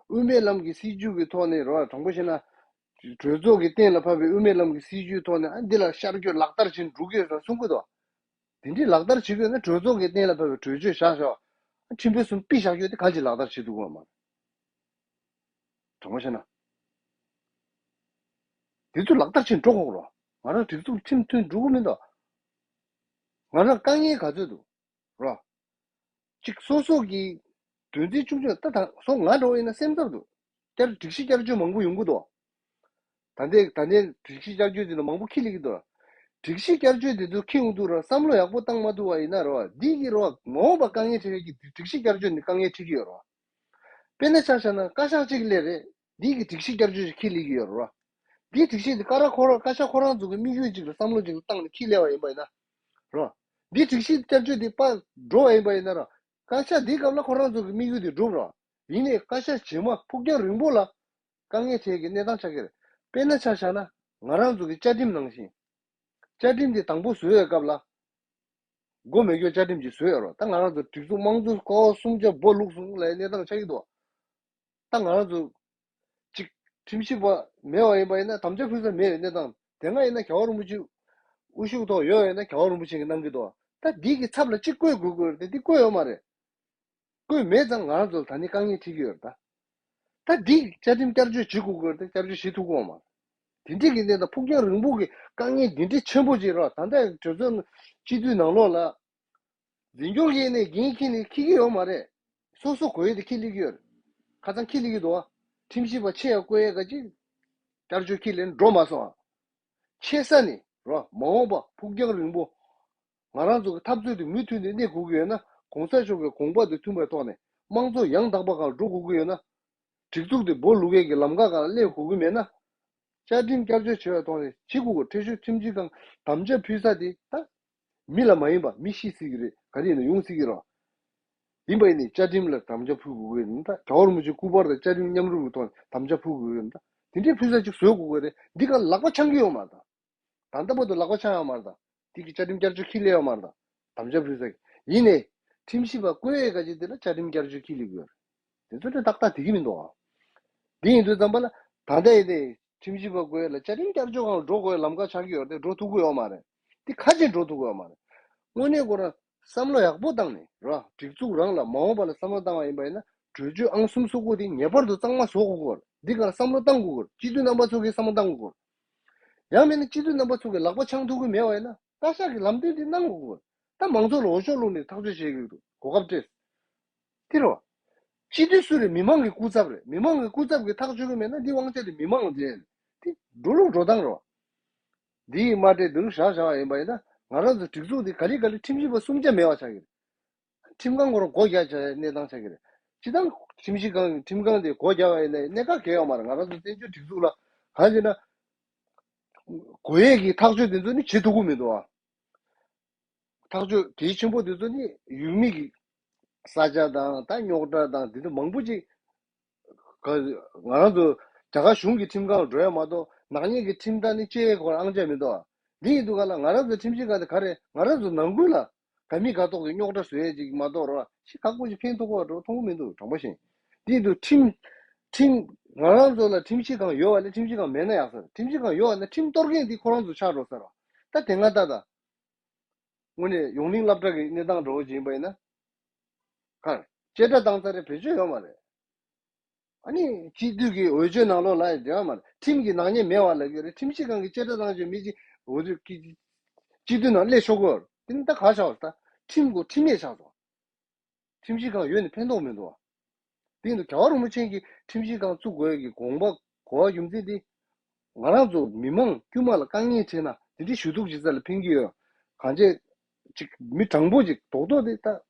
དབུ་མའི་ལམ་གྱི་སྲིད་བྱུས་ཀྱི་ཐོག་ནས་རོ་དྲང་པོ་བཤད་ན། གྲོས་ཚོགས་ཀྱིས་གཏན་ལ་ཕབ་པའི་དབུ་མའི་ལམ་གྱི་སྲིད་བྱུས་ཐོག་ནས་ཨ་འདི་ལ་ཤར་བསྐྱོད་ལག་བསྟར་བྱེད་འགྲོ་གི་ཡོད་ཟེར་གསུང་གི་འདུག་དེ་འདྲའི་ལག་བསྟར་བྱེད་དགོས་ན་གྲོས་ཚོགས་ཀྱིས་གཏན་ལ་ཕབ་པའི་གྲོས་ཆོད་བཞག་བཞག་ཁྲིམས་དཔོན་གསུམ་ཕུད་བཞག་རྒྱུ་དེ་གང་ཅིག་ལག་བསྟར་བྱེད་ཐུབ་ཀྱི་ཡོད་མ་རེད། དྲང་པོ་བཤད་ན། དེ་ཚོ་ལག་བསྟར་བྱེད་འགྲོ་དགོས་རོ། ང་རང་སྒྲིག་འཛུགས་ཁྲིམས་མཐུན་འགྲོ་གི་མི་འདུག་ང་རང་དཀའ་ངལ་ག་ཚོད་འདུག་རོ། གཅིག་སོ་སོ་གི་དོན་ཚན་ཆུང་ཆུང་ད་ད་སོ་ང་འགྲོ་ཡིན་ན་སེམས་འཚབ་འདུག་བསྐྱར་སྒྲིག་གཞི་བསྐྱར་བཅོས་མང་པོ་ཡོང་གི་འདུག་ད་ལྟའི་ད་ལྟའི་སྒྲིག་གཞི་བསྐྱར་བཅོས་འདི་ལ་མང་པོ་ཁྱི་ལི་གི་འདུག་སྒྲིག་གཞི་བསྐྱར་བཅོས་འདི་ཚོ་ཁྱི་འོང་དུས་ར་བསམ་བློ་ཡག་པོ་བཏང་མ་ཐུབ་པ་ཡིན་ན་ར་བ་འདི་གི་ར་བ་མ་འོངས་པ་དཀའ་ངལ་འཕྲད་ཡ་གི་སྒྲིག་གཞི་བསྐྱར་བཅོས་འདི་དཀའ་ངལ་འཕྲད་ཀྱི་ཡོད་ར་བ། དཔེར་ན་ཆ་བཞག་ན་བཀའ་ཤག་གཅིག་སླེབས་རེད། འདི་གི་སྒྲིག་གཞི་བསྐྱར་བཅོས་ཤིག་ཁྱི་ལི་གི་ཡོད་ར་བ། འདིའི་སྒྲིག་གཞི་འདི་ཀ་ར་ཁོ་ར་བཀའ་ཤག་ཁོ་རང་ཚོ་གི་དམིགས་ཡུལ་གཅིག་ལ་བསམ་བློ་གཅིག་ལ་བཏང་ནས་ཁྱི་སླེབས་པ་ཡིན་པ་ཡིན་ན་ར་བ། འདིའི་སྒྲིག་གཞི་བསྐྱར་བཅོས་འདི་ཕར་འགྲོ་བ་ཡིན་པ་ཡིན་ན་ར་བ། བཀའ་ཤག་འདིའི་སྐབས་ལ་ཁོ་རང་ཚོ་གི་དམིགས་ཡུལ་དེ་འགྲུབ་ར། ཡིན་ནའི་བཀའ་ཤག་རྗེས་མ་ཕུགས་རྒྱང་རིང་པོ་ལ་དཀའ་ངལ་འཕྲད་ཀྱི་གནས་སྟངས་ཆགས་ཀྱི་རེད། དཔེར་ན་ཆ་བཞག་ན་ང་རང་ཚོ་གི་བཅའ་ཁྲིམས་ནང་བཞིན། བཅའ་ཁྲིམས་དེ་དང་པོ་བཟོ་བའི་སྐབས་ལ་མགོ་མེད་སྐྱོ་བཅའ་ཁྲིམས་ཅིག་བཟོས་ཡོད་རེད། ད་ང་རང་ཚོ་སྒྲིག་འཛུགས་དམངས་གཙོ་སྐོར་སུམ་བརྒྱ་སྦོ་ལུག་གསུམ་ལ་གནས་སྟངས་ཆགས་ཀྱི་འདུག་ད་ང་རང་ཚོ་གཅིག་ཁྲིམས་ཞིབ་པ་མེད་པ་ཡིན་པ་ཡིན་ན་དམ་བཅའ་ཕུལ་ས་མེད་པའི་གནས་སྟངས་དེ་སྔ་ཡིན་ན་རྒྱལ་བ་རིན་པོ་ཆེ་དབུ་བཞུགས་ཐོག་ཡོད་ཡིན་ན་རྒྱལ་བ་རིན་པོ་ཆེ་གིས་གནང་གི་འདུག་ད་འདི་གི་ཚབ་ལ་གཅིག་བསྐོས་དགོས་དགོས་རེད་དེ་འདི་བསྐོས་ཡོད་མ་རེད། བསྐོས་མེད་ཙང་ང་རང་ཚོ་ལ་ད་ནི་དཀའ་ངལ་འཕྲད་ཀྱི་ཡོད་རེད་ད། ད་འདི་བཅའ་ཁྲིམས་བསྐྱར་བཅོས་བྱེད་དགོས་དགོས་རེད་དེ་བསྐྱར་བཅོས་བྱེད་ཐུབ་ཀྱི་ཡོད་མ་རེད། དེ་འདྲའི་གི་གནས་སྟངས་ཕུགས་རྒྱང་རིང་པོ་གི་དཀའ་ངལ་འདི་འདྲའི་ཆེན་པོ་ཅིག་རེད་ད་ལྟ་གྲོས་ཚོགས་སྤྱི་འཐུས་ནང་ལོགས་ལ། འཛིན་སྐྱོང་གིས་ནས་འགན་འཁྱེར་ནས་འཁྱེར་གྱི་ཡོད་མ་རེད། སོ་སོ་དགོས་ཡས་དེ་འཁྱེར་སླེབས་ཀྱི་ཡོད་རེད། ཁ་སང་འཁྱེར་སླེབས་ཀྱི་འདུག་བ། ཁྲིམས་ཞིབ་པ་ཆེ་ཡང་བསྐོ་ཡས་ག་ཅིག་བསྐྱར་བཅོས་འཁྱེར་ལེན་འགྲོ་མ་སོང་ཨ། ཆེ་ས་ནས་རོ་མ་འོངས་པ་ཕུགས་རྒྱང་རིང་པོ། ང་རང་ཚོ་གི་འཐབ་རྩོད་དེ་མུ་མཐུད་ནས་གནས་དགོས་ཀྱི་ཡོད་ན་གོང་ས་མཆོག་གི་དགོངས་པ་དེ་མཐུན་པའི་ཐོག་ནས་དམངས་གཙོ་ཡང་དག་པ་སྒང་འགྲོ་དགོས་ཀྱི་ཡོད་ན། སྒྲིག་འཛུགས་དེ་སྦོ་ལུག་ཡས་ཀྱི་ལམ་ཁ་སྒང་སླེབས་དགོས་ཀྱི་མེད་ན། བཅའ་ཁྲིམས་བསྐྱར་བཅོས་བྱེད་པའི་ཐོག་ནས་བྱེད་དགོས་ཀྱི་འཕྲོད་བཞུགས་ཁྲིམས་ཞིབ་ཁང་དམ་བཅའ་ཕུལ་ས་དེ་ད། མི་ལ་མ་ཡིན་པ་མི་ཤི་སྲིད་ཀྱི་རེད་ག་རེ་ཡིན་ན་ཡོང་སྲིད་ཀྱི་རེད། ཡིན་པ་ཡིན་ནའི་བཅའ་ཁྲིམས་ལ་དམ་བཅའ་ཕུལ་དགོས་ཀྱི་རེད་ད་རྒྱལ་བ་རིན་པོ་ཆེ་སྐུ་པར་དང་བཅའ་ཁྲིམས་མཉམ་རུབ་ཀྱི་ཐོག་ནས་དམ་བཅའ་ཕུལ་དགོས་ཀྱི་རེད་ད་དེ་འདྲའི་ཕུལ་ས་ཅིག་བཟོ་དགོས་ཀྱི་རེད་འདི་ག་ལག་པ་འཆང་གི་ཡོད་མ་རེད་ད། ད་ལྟ་བར་དུ་ལག་པ་འཆང་ཡོད་མ་རེད་ད། དེ་གི་བཅའ་ཁྲིམས་བསྐྱར་བཅོས་ཁས་ལེན་ཡོད་མ་རེད་ད། དམ་བཅའ་ཕུལ་ས་གི་ཡིན་ནའི་ཁྲིམས་ཞིབ་པ་བསྐོ་ཡས་ག་ཅིག་དེ་ལ་བཅའ་ཁྲིམས་བསྐྱར་བཅོས་ཁས་ལེན་དགོས་རེད། དེ་ཚོ་དེ་ཏག་ཏག་དེ་གི་མི་འདུག་ཨ། དེ་ཡིན་དུས་ཙམ་པ་ལ་ད་ལྟ་ཡིན་ནའི་ཁྲིམས་ཞིབ་པ་བསྐོ་ཡས་ལ་བཅའ་ཁྲིམས་བསྐྱར་བཅོས་སྒང་ལ་འགྲོ་དགོས་ཡས་ལམ་ཁ་ཆགས་ཀྱི་ཡོད་རེད་དེ་འགྲོ་ཐུབ་ཀྱི་ཡོད་མ་རེད། དེ་ཁ་ཆེ་འགྲོ་ཐུབ་ཀྱི་ཡོད་མ་རེད། དངོས་གནས་ཁོ་རང་བསམ་བློ་ཡག་པོ་བཏང་ནས་ར་སྒྲིག་འཛུགས་རང་ལ་མ་འོངས་པ་ལ་བསམ་བློ་བཏང་བ་ཡིན་པ་ཡིན་ན་གྲོས་ཆོད་ཨང་གསུམ་སོ་དགུ་དེ་ངེས་པར་དུ་གཙང་མ་བཟོ་དགོས་ཀྱི་ཡོད་རེད། འདི་ག་ལ་བསམ་བློ་བཏང་དགོས་ཀྱི་ཡོད་རེད། སྤྱི་འཐུས་རྣམ་པ་ཚོ་གིས་བསམ་བློ་བཏང་དགོས་ཀྱི་ཡོད་རེད། ཡང་མིན་ན་སྤྱི་འཐུས་རྣམ་པ་ཚོ་གིས་ལག་པ་འཆང་ཐུབ་ཀྱི་མེད་པ་ཡིན་ན་བཀའ་ཤག་གི་ལམ་སྟོན་དེ་གནང་དགོས་ཀྱི་ཡོད་རེད། ད་མང་ཚོགས་ལ་འོས་ཤོག་བླུགས་ནས་ཐག་གཅོད་བྱེད་ཀྱི་འདུག་གོ་སྐབས་སྤྲད། དེ་རོ། སྤྱི་འཐུས་སུ་རེད་མི་མང་གི་སྐུ་ཚབ་རེད་མི་མང་གི་སྐུ་ཚབ་ཀྱིས་ཐག་གཅོད་ཀྱི་མེད་ན་འདི་དབང་ཆ་དེ་མི་མང་ལ་སྤྲད་ཡིན། དེ་འགྲོ་ལུགས་འགྲོ་སྟངས་རོ། འདི་ཡིས་མ་སྤྲད་འདི་རུ་བཞག་བཞག་པ་ཡིན་པ་ཡིན་ན་ང་རང་ཚོ་སྒྲིག་འཛུགས་འདི་ག་ལེ་ག་ལེ་ཁྲིམས་ཞིབ་པ་སུམ་བརྒྱ་མེད་པ་ཆགས་ཀྱི་རེད། ཁྲིམས་ཁང་ཁོ་རང་སྒོ་རྒྱག་བྱས་གནས་སྟངས་ཆགས་ཀྱི་རེད། སྤྱི་བཏང་ཁྲིམས་ཞིབ་ཁང་ཁྲིམས་ཁང་དེ་སྒོ་རྒྱག་པ་ཡིན་ན་གནད་འགག་གང་ཡང་ཡོད་མ་རེད། ང་རང་ཚོ་བཙན་བྱོལ་སྒྲིག་འཛུགས་ལ་གང་ཞེ་ན། དགོས་ཡས་ཀྱི་ཐག་གཅོད་དེ་ཚོ་ནི་བྱེད་ཐུབ་ཀྱི་མི་འདུག་ཨ། ཐག་གཅོད་གལ་ཆེན་པོ་དེ་ཚོ་ནི་ཡུལ་མི་གི་ས་ཆ་དང་ད་རྙོག་དྲ་དང་དེ་ཚོ་མང་པོ་ཅིག་ག་ང་རང་ཚོ་རྒྱ་གར་གཞུང་གི་ཁྲིམས་ཁང་ལ་འགྲོ་ཡ་མ་གཏོགས་ནག་ཉེས་ཀྱི་ཁྲིམས་ཐག་ནི་བཅད་ཡས་ཁོ་རང་ཨང་ཅག་མི་འདུག་ཨ། འདི་ཡིན་དུས་ག་ལ་ང་རང་ཚོ་ཁྲིམས་ཞིབ་ཁང་དེ་ག་རེ་ང་རང་ཚོ་ནང་ཁུལ་ལ་ག་མི་ག་ཐོག་གི་རྙོག་དྲ་བཟོ་ཡས་ཅིག་མ་གཏོགས་རོ་ཤི་ཁག་པོ་ཅིག་ཕན་ཐོགས་པ་འགྲོ་མཐོང་གི་མི་འདུག་དྲང་པོ་བཤད། འདི་ཡིན་དུས་ཁྲིམས་ཁྲིམས་ང་རང་ཚོ་ལ་ཁྲིམས་ཞིབ་ཁང་ཡོད་པ་ལས་ཁྲིམས་ཞིབ་ཁང་མེད་ན་ཡག་ས་རེད། ཁྲིམས་ཞིབ་ཁང་ཡོད་པ་ན་ཁྲིམས་གཏོར་མཁན་འདི་ཁོ་རང་ཚོ་ཆགས་འགྲོ་ས་རེད། ད་དེ་སྔ་ད་ད། དངོས་གནས་ཡོངས་གླིང་སློབ་གྲྭ་གི་གནས་སྟངས་འདྲ་བོ་ཅིག་ཡིན་པ་ཡིན་ན། ག་རེ། བཅད་ཁྲ་བཏང་ཚར་རེ་བེད་སྤྱོད་ཡོད་མ་རེད། ཨ་ནི་སྤྱི་འཐུས་ཀྱི་འོས་ཆོས་ནང་ལོགས་ལ་ཡང་འབྲེལ་བ་མ་རེད། ཁྲིམས་ཀྱི་ནག་ཉེས་མེད་པ་ལབ་ཀྱི་རེད། ཁྲིམས་ཞིབ་ཁང་གིས་བཅད་ཁྲ་བཏང་བྱས་མི་གཅིག་འོས་བསྡུ་སྤྱི་འཐུས་ནང་སླེབས་ཆོག་གི་ཡོད་རེད། དེ་ནི་ད་ག་ཆགས་པ་རེད། ད་ཁྲིམས་གོ་ཁྲིམས་ཡས་ཆགས་སོང་། ཁྲིམས་ཞིབ་ཁང་ཡོད་ནི་ཕན་ཐོགས་མི་འདུག་བ། དེ་ཡིན་དུས་རྒྱལ་བ་རིན་པོ་ཆེ་གིས་ཁྲིམས་ཞིབ་ཁང་བཙུགས་དགོས་ཀྱི་དགོངས་པ་གོ་བ་རྒྱུ་མཚན་དེ། ང་རང་ཚོ་མི་མང་དཀྱུས་མ་ལ་དཀའ་ངལ་འཕྲད་ན་དེ་འདྲའི་ཞུ་གཏུག་བྱེད་ས་ལ་ཕན་གྱི་ཡོད། གང་བྱས་ཅིག་མི་དྲང་པོ་ཅིག་རྡོག་རྡོག་དེ་ལྟ།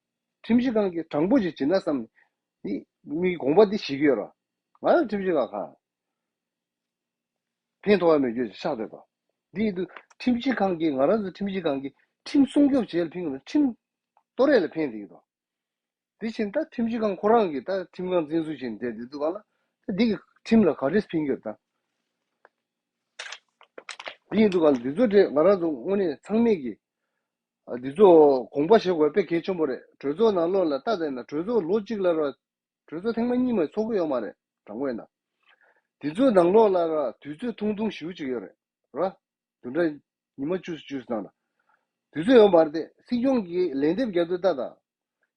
ཁྲིམས་ཞིབ་ཁང་གིས་དྲང་པོ་ཅིག་བྱེད་ན་བསམ་ནས་མི་དགོངས་པ་དེ་བཞེས་ཀྱི་ཡོད་ར། ང་རང་ཁྲིམས་ཞིབ་ཁང་གང་ཕན་ཐོགས་ཡ་མེད་རྒྱུ་ཞིག་ཆགས་བསྡད་དོ། འདི་ཡིན་དུས་ཁྲིམས་ཞིབ་ཁང་གིས་ང་རང་ཚོ་ཁྲིམས་ཞིབ་ཁང་གིས་ཁྲིམས་སྲུང་སྐྱོབ་བྱེད་ལ་ཕན་གྱི་མེད། ཁྲིམས་གཏོར་ཡ་ལ་ཕན་བསྡད་ཀྱི་འདུག་དེ་བཞིན་ད་ཁྲིམས་ཞིབ་ཁང་ཁོ་རང་གིས་ད་ཁྲིམས་ཁང་འཛིན་བཟུང་བྱས་ནས་བསྡད་འདུག་ག་ལ། ད་འདི་གི་ཁྲིམས་ལ་ག་རེ་ཕན་གྱི་ཡོད་ད། འདི་ཡིན་འདུག་ག་ལ་འདི་ཚོ་དེ་ང་རང་ཚོ་དངོས་གནས་ཚང་མས་ཀྱི། ཨ་འདི་ཚོ་དགོངས་པ་བཞེས་དགོས་དཔེ་གལ་ཆེན་པོ་རེད། གྲོས་ཚོགས་ནང་ལོགས་ལ་ལྟ་བསྡད་ན་གྲོས་ཚོགས་ལོ་གཅིག་ལ་ར། གྲོས་ཚོགས་ཐེངས་མ་གཉིས་མ་ཚོགས་ཀྱི་ཡོད་མ་རེད། དྲང་པོ་ཡིན་ན། འདི་ཚོའི་ནང་ལོགས་ལ་ར་དུས་ཚོད་ཐུང་ཐུང་ཞེ་པོ་ཅིག་ཡོད་རེད། ར། བདུན་ཕྲག་ཉི་མ་བཅུ་བཅུ་ཙམ་ནང་ལ། དུས་ཚོད་ཡོད་མ་རེད་དེ་སྲིད་སྐྱོང་གིས་ལན་འདེབས་རྒྱག་དུས་ལྟ་དང་།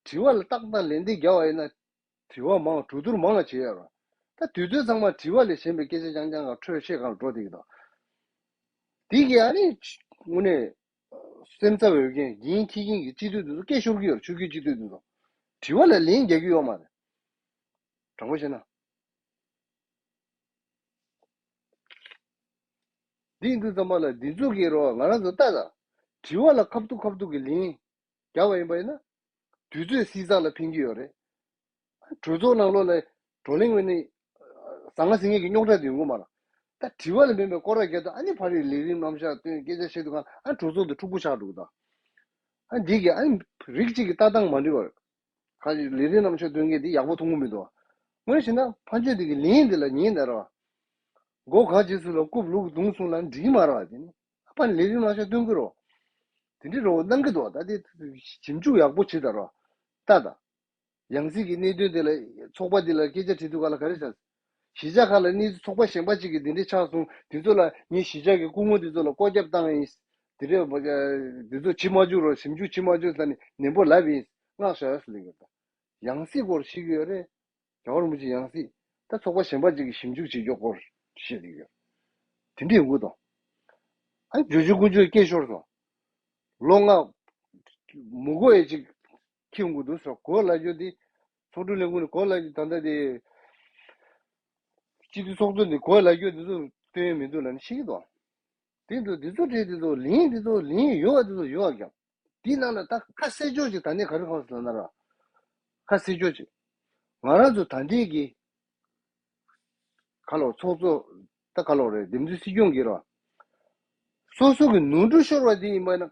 དྲི་བ་ལ་ཏག་ཏག་ལན་འདེབས་རྒྱག་པ་ཡིན་ན། དྲི་བ་མང་གྲོས་བསྡུར་མང་ལ་བྱེད་ཡ་ར། ད་དུས་ཚོད་ཚང་མ་དྲི་བ་ལས་གཞན་པའི་སྐད་ཆ་རྐྱང་རྐྱང་ག་འཕྲོས་ཤེས་གང་ལ་འགྲོ་བསྡད་ཀྱི་འདུག་དེ་གི་ཨ་ནི། དངོས་གནས། སེམས་འཚབ་འོས་མཁན་འགན་འཁྱེར་མཁན་གྱི་སྤྱི་འཐུས་དེ་ཚོ་སྐད་ཤོར་གྱི་ཡོད་རེད། ཆོས་བརྒྱུད་སྤྱི་འཐུས་དེ་ཚོ། དྲི་བ་ལ་ལན་རྒྱག་གི་ཡོད་མ་རེད། དྲང་པོ་བཤད་ན། འདི་ཡིན་དུས་ཙམ་པ་ལ་འདི་ཚོ་གི་རོ་ང་རང་ཚོ་ལྟ་ད། དྲི་བ་ལ་ཁ་ཐུག་ཁ་ཐུག་གི་ལན་རྒྱག་པ་ཡིན་པ་ཡིན་ན། དུས་ཚོད་བསྲི་ཚགས་ལ་ཕན་གྱི་ཡོད་རེད། གྲོས་ཚོགས་ནང་ལོགས་ལ་བགྲོ་གླེང་བྱས་ནས་ཟང་ངེ་ཟིང་ངེ་གི་རྙོག་དྲ་དེ་ཡོང་གི་མ་རེད། ད་དྲི་བ་ལ་མིན་པའི་སྐོར་ར་རྒྱག་ད་ཨ་ནི་ཕ་རིའི་ལས་རིམ་རྣམ་གཞག་སྟོན་སྐད་ཆ་བཤད་དུས་གང་ཨ་གྲོས་ཚོགས་དེ་འཁྲུག་པོ་ཆགས་འགྲོ་གི་ད། ཨ་འདི་གི་ཨ་ནི་རིགས་གཅིག་གི་ལྟ་སྟངས་མ་འགྲིག་པ་རེད། ཁ་ཅིག་ལས་རིམ་རྣམ་གཞག་སྟོན་མཁན་དེ་ཡག་པོ་མཐོང་གི་མི་འདུག་དངོས་གནས་བྱས་ན་ཕན་ཆད་དེ་གི་ལན་དེ་ལ་ཉན་ད་ར། མགོ་ག་རྗེས་སུ་ལ་རྐུབ་ལུག་རྡུང་སོང་ལ་འགྲིག་མ་རེད་དེ་ནི། ཨ་ཕ་ནི་ལས་རིམ་རྣམ་གཞག་སྟོན་གི་རོ། དེ་འདྲའི་རོ་གནང་གི་འདུག་ད་དེ་ཞིབ་འཇུག་ཡག་པོ་བྱེད་ད་ར། ལྟ་ད། ཡང་སྲིད་ཀྱི་གནད་དོན་དེ་ལ་ཚོགས་པ་འདི་ལ་སྐད་ཆ་དྲིས་དུས་ག་ལ་ག་རེ་ཟེར། གཞིས་ཆགས་ཁག་ལ་གནས་ཚུལ་ཚོགས་པ་གཞན་པ་གཅིག་གིས་འདི་འདྲའི་ཆགས་སོང་དེ་ཚོ་ལ་ངས་གཞིས་ཆགས་ཀྱི་སྐུ་ངོ་དེ་ཚོ་ལ་བཀོད་ཁྱབ་བཏང་ཡིན། དེ་འདྲའི་འདི་ཚོ་བྱེད་མ་བཅུག་རོགས་ཞིབ་འཇུག་བྱེད་མ་བཅུག་ཟེར་ནས་ནན་པོ་ལབ་ཡིན། མངགས་བཞག་ཟེར་ལབ་ཡོད་ད། ཡང་སྲིད་སྐོར་ཤེས་ཀྱི་ཡོད་རེད། རྒྱལ་བ་རིན་པོ་ཆེ་ཡང་སྲིད་ད་ཚོགས་པ་གཞན་པ་གཅིག་གིས་ཞིབ་འཇུག་བྱེད་ཕྱོགས་སྐོར་བཤད་ཀྱི་ཡོད། དེ་འདྲའི་ཡོང་གི་འདུག་ཨ་ཇོ་ཇོ་དཀོན་མཆོག་སྐད་ཤོར་སོང་། ལོ་ལྔ་མི་གོ་ཡས་ཅིག་ཁྱི་འོང་གི་འདུག་ཟེར་གོ་ལ་རྒྱུ་དེ། ཚོགས་དྲུང་ལས་ཁུངས་ནས་གོ་ལ་རྒྱུ་ད་ལྟ་དེ། སྤྱི་འཐུས་ཚོགས་གཙོ་ནས་གོ་ལ་རྒྱུ་དེ་ཚོ་སྟོན་ཡས་མི་འདུག་ལབ་ནས་ཤི་གི་འདུག་དེ་འདུག་དེ་ཚོ་བྲིས་དེ་ཚོ་ལན་དེ་ཚོ་ལན་ཡོད་པ་དེ་ཚོ་ཡོད་པ་རྒྱབ། དེའི་ནང་ལ་ད་ཁ་གསལ་ཕྱོགས་ཅིག་ད་ནས་ག་རེ་གང་ཟེར་ན་ར། ཁ་གསལ་ཕྱོགས་ཅིག་ང་རང་ཚོ་ད་ལྟའི་གི་ཁ་ལོ་ཚོགས་གཙོ་ད་ཁ་ལོ་རེད་འདེམས་ཐོན་སྲིད་སྐྱོང་གི་ར། སོ་སོ་གི་ནོར་འཁྲུལ་ཤོར་བ་དེ་ཡིན་པ་ན་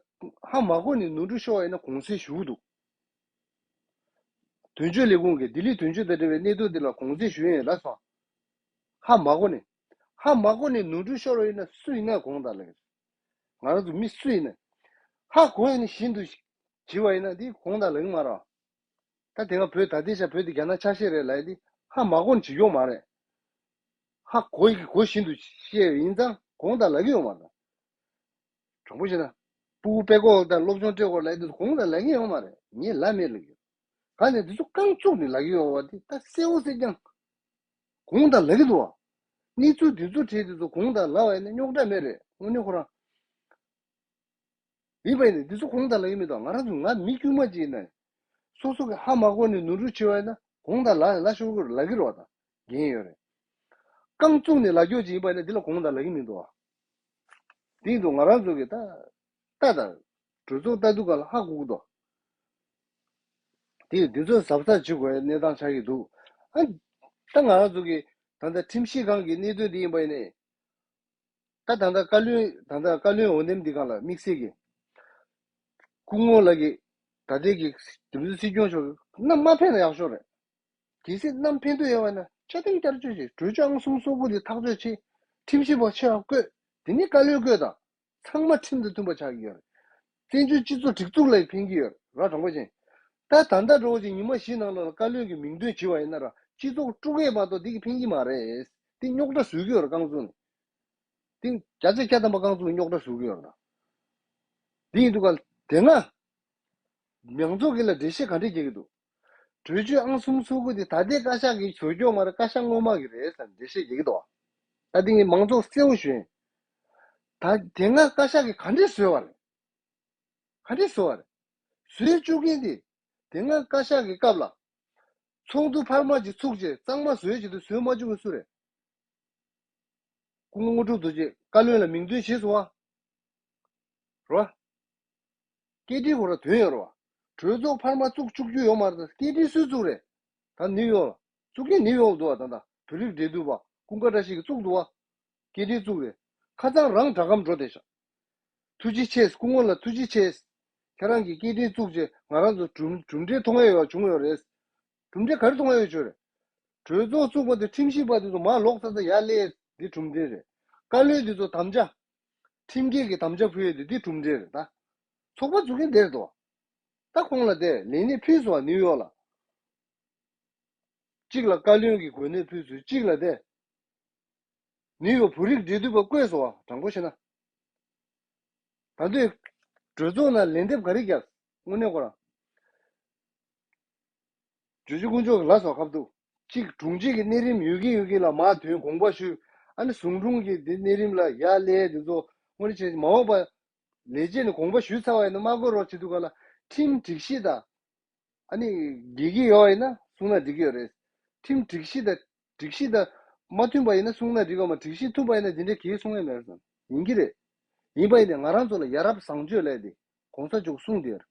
ཧ་མ་གོ་ནས་ནོར་འཁྲུལ་ཤོར་བ་ཡིན་ན་གུང་སེང་ཞུ་གི་འདུག་དོན་གཅོད་ལས་ཁུངས་ཀྱི་ལྡི་ལི་དོན་གཅོད་དང་འབྲེལ་བའི་གནད་དོན་འདི་ལ་གུང་སེང་ཞུ་ཡིན་ལབ་སོང་། ཧ་མ་གོ་ནས། ཧ་མ་གོ་ནས་ནོར་འཁྲུལ་ཤོར་བ་ཡིན་ན་སུ་ཡིན་ན་དགོངས་དག་ལ། ང་རང་ཚོ་མི་སུ་ཡིན་ན། ཧ་གོ་ཡིན་ན་བཞིན་དུ་བྱེད་པ་ཡིན་ན་འདི་དགོངས་དག་ལ་གི་མ་རེད། ད་དེ་སྔ་བོད་ད་ལྟའི་ཆ་བོད་དེ་རྒྱ་ནག་ཆ་ཤས་རེད་ལབ་ཡ་འདི་ཧ་མ་གོ་ནས་བྱེད་ཡོང་མ་རེད། ཧ་གོ་ཡི་གི་གོ་བཞིན་དུ་བཤད་ཡིན་ཙང་དགོངས་དག་ལ་གི་ཡོང་མ་རེད། དྲང་པོ་བཤད་ན། སྤུ་གུ་དཔེ་ཁོག་དང་སློབ་སྦྱོང་སྤྲད་དགོས་ལབ་དུས་གོང་དང་ལབ་མཁན་ཡོད་མ་རེད། ངས་ལབ་མེད་ལབ་ཡོད། ག་ནས་འདི་ཚོ་རྐང་བཙུགས་ནས་ལབ་ཀྱི་ཡོད་པ་འདི་ད་གསལ་བོ་གསལ་རྐྱང་། གོང་དང་ལབ་ཀྱི་འདུག་བ། གནས་ཚུལ་འདི་ཚོ་བྲིས་དུས་ཚོ་གོང་དང་ལབ་པ་ཡིན་ན་རྙོག་དྲ་མེད་རེད་དངོས་གནས་ཁོ་རང་། ཡིན་པ་ཡིན་ན་འདི་ཚོ་གོང་དང་ལབ་ཀྱི་མི་འདུག་ང་རང་ཚོ་ང་མི་དཀྱུས་མ་ཅིག་ཡིན་ན། སོ་སོ་གི་ཧ་མ་གོ་ནས་ནོར་འཁྲུལ་བྱས་པ་ཡིན་ན་གོང་དང་ལ་ལ་ཤོར་གི་རེད་ལབ་ཀྱི་རེད་བ་དང་འགན་ཡོད་རེད། རྐང་བཙུགས་ནས་ལབ་རྒྱུ་ཅིག་ཡིན་པ་ཡིན་ན་འདི་ལ་གོང་དང་ལབ་ཀྱི་མི་འདུག་བ། དེ་ཡིན་དུས་ང་རང་ཚོ་གི་ད་ལྟ་དང་གྲོས་ཚོགས་ལྟ་དུས་ག་ལ་ཧ་གོ་གི་འདུག་དེ་ཡིན་དུས་ཚོད་གཟབ་གཟབ་བྱེད་དགོས་གནས་སྟངས་ཆགས་ཀྱི་འདུག་ཨ། ད་ང་རང་ཚོ་གི་ད་ལྟ་ཁྲིམས་ཞིབ་ཁང་གི་གནད་དོན་འདི་ཡིན་པ་ཡིན་ནའི། ད་ད་ལྟ་བཀའ་བློན་ད་ལྟ་བཀའ་བློན་འོས་འདེམས་འདི་སྒང་ལ་དམིགས་བསལ་གྱི་སྐུ་ངོ་ལགས་ཀྱིས་ད་ལྟའི་གི་འདེམས་བསྐོ་སྲིད་སྐྱོང་མཆོག་གིས་གནམ་མ་ཕན་ན་ཡག་ཤོས་རེད། གལ་སྲིད་གནམ་ཕན་ཐོགས་ཡོད་པ་ན་ཆ་ཚང་བསྐྱར་བཅོས་བྱེད། གྲོས་ཆོད་ཨང་གསུམ་སོ་དགུ་དེ་ཐག་གཅོད་བྱེད། ཁྲིམས་ཞིབ་པ་ཆེ་བ་བསྐོས། དེ་ནས་བཀའ་བློན་བསྐོས་དང་། ཚང་མ་ཁྲིམས་དང་མཐུན་པ་ཆགས་ཀྱི་ཡོད་རེད། བཙན་བྱོལ་སྤྱི་ཚོགས་སྒྲིག་འཛུགས་ལ་ཕན་གྱི་ཡོད་རེད་དྲང་པོ་བྱས། ད་ད་ལྟ་འགྲོ་བ་ཅིག་ཉི་མ་བཞི་ནང་ལ་བཀའ་བློན་གྱི་མིང་འདོན་བྱས་པ་ཡིན་ན་ར་སྤྱི་ཚོགས་དཀྲུག་ཡས་མ་གཏོགས་འདི་གིས་ཕན་གྱི་མ་རེད། འདི་རྙོག་དྲ་བཟོ་གི་ཡོད་རེད་རྐང་བཙུགས་ནས། འདི་བརྒྱ་ཆ་བརྒྱ་ཐམ་པ་རྐང་བཙུགས་རྙོག་དྲ་བཟོ་གི་ཡོད་རེད། འདི་ཡིན་དུས་ག་དེ་སྔ་མང་ཚོགས་ཀྱི་ལ་འགྲེལ་བཤད་ག་འདྲས་རྒྱག་གི་འདུག་གྲོས་ཆོད་ཨང་གསུམ་སོ་དགུ་དེ་ད་ལྟའི་བཀའ་ཤག་གིས་བཟོ་རྒྱུ་མ་རེད། བཀའ་ཤག་སྔོན་མ་གི་རེད་ཟེར་འགྲེལ་བཤད་རྒྱག་གི་འདུག་ད་དེ་ངས་མང་ཚོགས་གསལ་བོ་ཞུ་ཡིན། ད་དེ་སྔ་བཀའ་ཤག་གིས་ག་འདྲས་བཟོས་པ་རེད། ག་འདྲས་བཟོས་པ་རེད། བཟོས་བཅུག་མཁན་དེ་དེ་སྔ་བཀའ་ཤག་གི་སྐབས་ལ་ཚོགས་འདུ་འཕར་མ་ཅིག་ཚུགས་རྗེས་གཙང་མ་བཟོས་བྱེད་དུ་བཟོས་མ་བཅུག་མཁན་སུ་རེད། སྐུ་ངོ་དངོས་གྲུབ་རྡོ་རྗེ་བཀའ་བློན་ལ་མིང་འདོན་བྱས་སོང་བ། རོ། སྐད་འཕྲིན་ཁོ་ར་དོན་ཡོད་རོ། གྲོས་ཚོགས་འཕར་མ་བཙུགས་བཅུག་རྒྱུ་ཡོད་མ་རེད། སྐད་འཕྲིན་སུས་བཙུགས་རེད། ད་ནིའུ་ཡོག་ལ། བཙུགས་མཁན་ནིའུ་ཡོག་ལ་འདུག་བ། ད་ད་བོད་རིགས་འབྲེལ་མཐུད་པ་ཀུན་དགའ་བཀྲ་ཤིས་ཀྱིས་བཙུགས་འདུག་བ། སྐད་འཕྲིན་བཙུགས་རེད། ཁ་སང་རང་སྦྲག་སྒམ་འགྲོ་བསྡད་ཤག་ཐུགས་རྗེ་ཆེ། སྐུ་ངོ་ལ་ཐུགས་རྗེ་ཆེ། ཁྱེད་རང་གིས་སྐད་འཕྲིན་བཙུགས་རྗེས་ང་རང་ཚོ་གྲུབ་གྲུབ་འབྲས་མཐོང་ཡ་ཡོད་བྱུང་ཡོད་རེད། གྲུབ་འབྲས་ག་རེ་མཐོང་ཡ་ཡོད་བྱུང་རེད། གྲོས་ཚོགས་བཙུགས་པ་དེ་ཁྲིམས་ཞིབ་པ་དེ་ཚོ་མར་ལོག་ཚར་ཚར་ཡར་སླེབས། འདི་གྲུབ་འབྲས་རེད། བཀའ་བློན་དེ་ཚོ་དམ་བཅའ། ཁྲིམས་འགལ་གྱི་དམ་བཅའ་ཕུལ་ཡས་དེ་འདི་གྲུབ་འབྲས་རེད་ད། ཚོགས་པ་འཛུགས་མཁན་དེ་རེད་དོ། ད་ཁོང་ལ་དེ་ལས་གནས་ཕུལ་སོང་བ་ནིའུ་ཡོག་ལ། གཅིག་ལ་བཀའ་བློན་གྱི་གོ་གནས་ཕུལ་ཚུལ་གཅིག་ལ་དེ། ནིའུ་ཡོག་བོད་རིགས་འབྲེལ་མཐུད་པ་བསྐོས་སོང་བ་དྲང་པོ་བཤད་ན། ད་དུང་གྲོས་ཚོགས་ནང་ལན་འདེབས་ག་རེ་བརྒྱབ། དངོས་གནས་ཁོ་རང་། ཇོ་ཇོ་དཀོན་མཆོག་གི་ལ་སོགས་ཁབ་ཏུ། གཅིག་དྲུང་ཆེ་གི་གནས་རིམ་ཡོད་ཀྱིན་ཡོད་ཀྱིན་ལ་མར་ཐོན་དགོངས་པ་ཞུས། ཨ་ནི་ཟུང་དྲུང་གི་འདི་གནས་རིམ་ལ་ཡར་སླེབས་དེ་ཚོ་དངོས་གནས་བྱས་མ་འོངས་པ་ལས་བྱེད་ནས་དགོངས་པ་ཞུས་ཚར་བ་ཡིན་ན་མ་དགོས་རོགས་བྱེད་དུས་ག་ལ་ཁྲིམས་སྒྲིག་གཞི་དང་། ཨ་ནི་འགལ་གྱི་ཡོད་ཡིན་ན་གསུང་ན་འགྲིག་གི་ཡོད་རེད། ཁྲིམས་སྒྲིག་གཞི་དང་སྒྲིག་གཞི་དང་མ་མཐུན་པ་ཡིན་ན་གསུང་ན་འགྲིག་གི་ཡོད་མ་རེད། སྒྲིག་གཞི་མཐུན་པ་ཡིན་ན་འདི་འདྲའི་གལ་གསུང་ཡ་མེད་རེད་བསམ། ཡིན་གྱི་རེད། ཡིན་པ་ཡིན་ནའི་ང་རང་ཚོ་ལ་ཡ་རབས་བཟང་སྤྱོད་ལས་དེ་གོང་ས་མཆོག་གསུངས་དེར།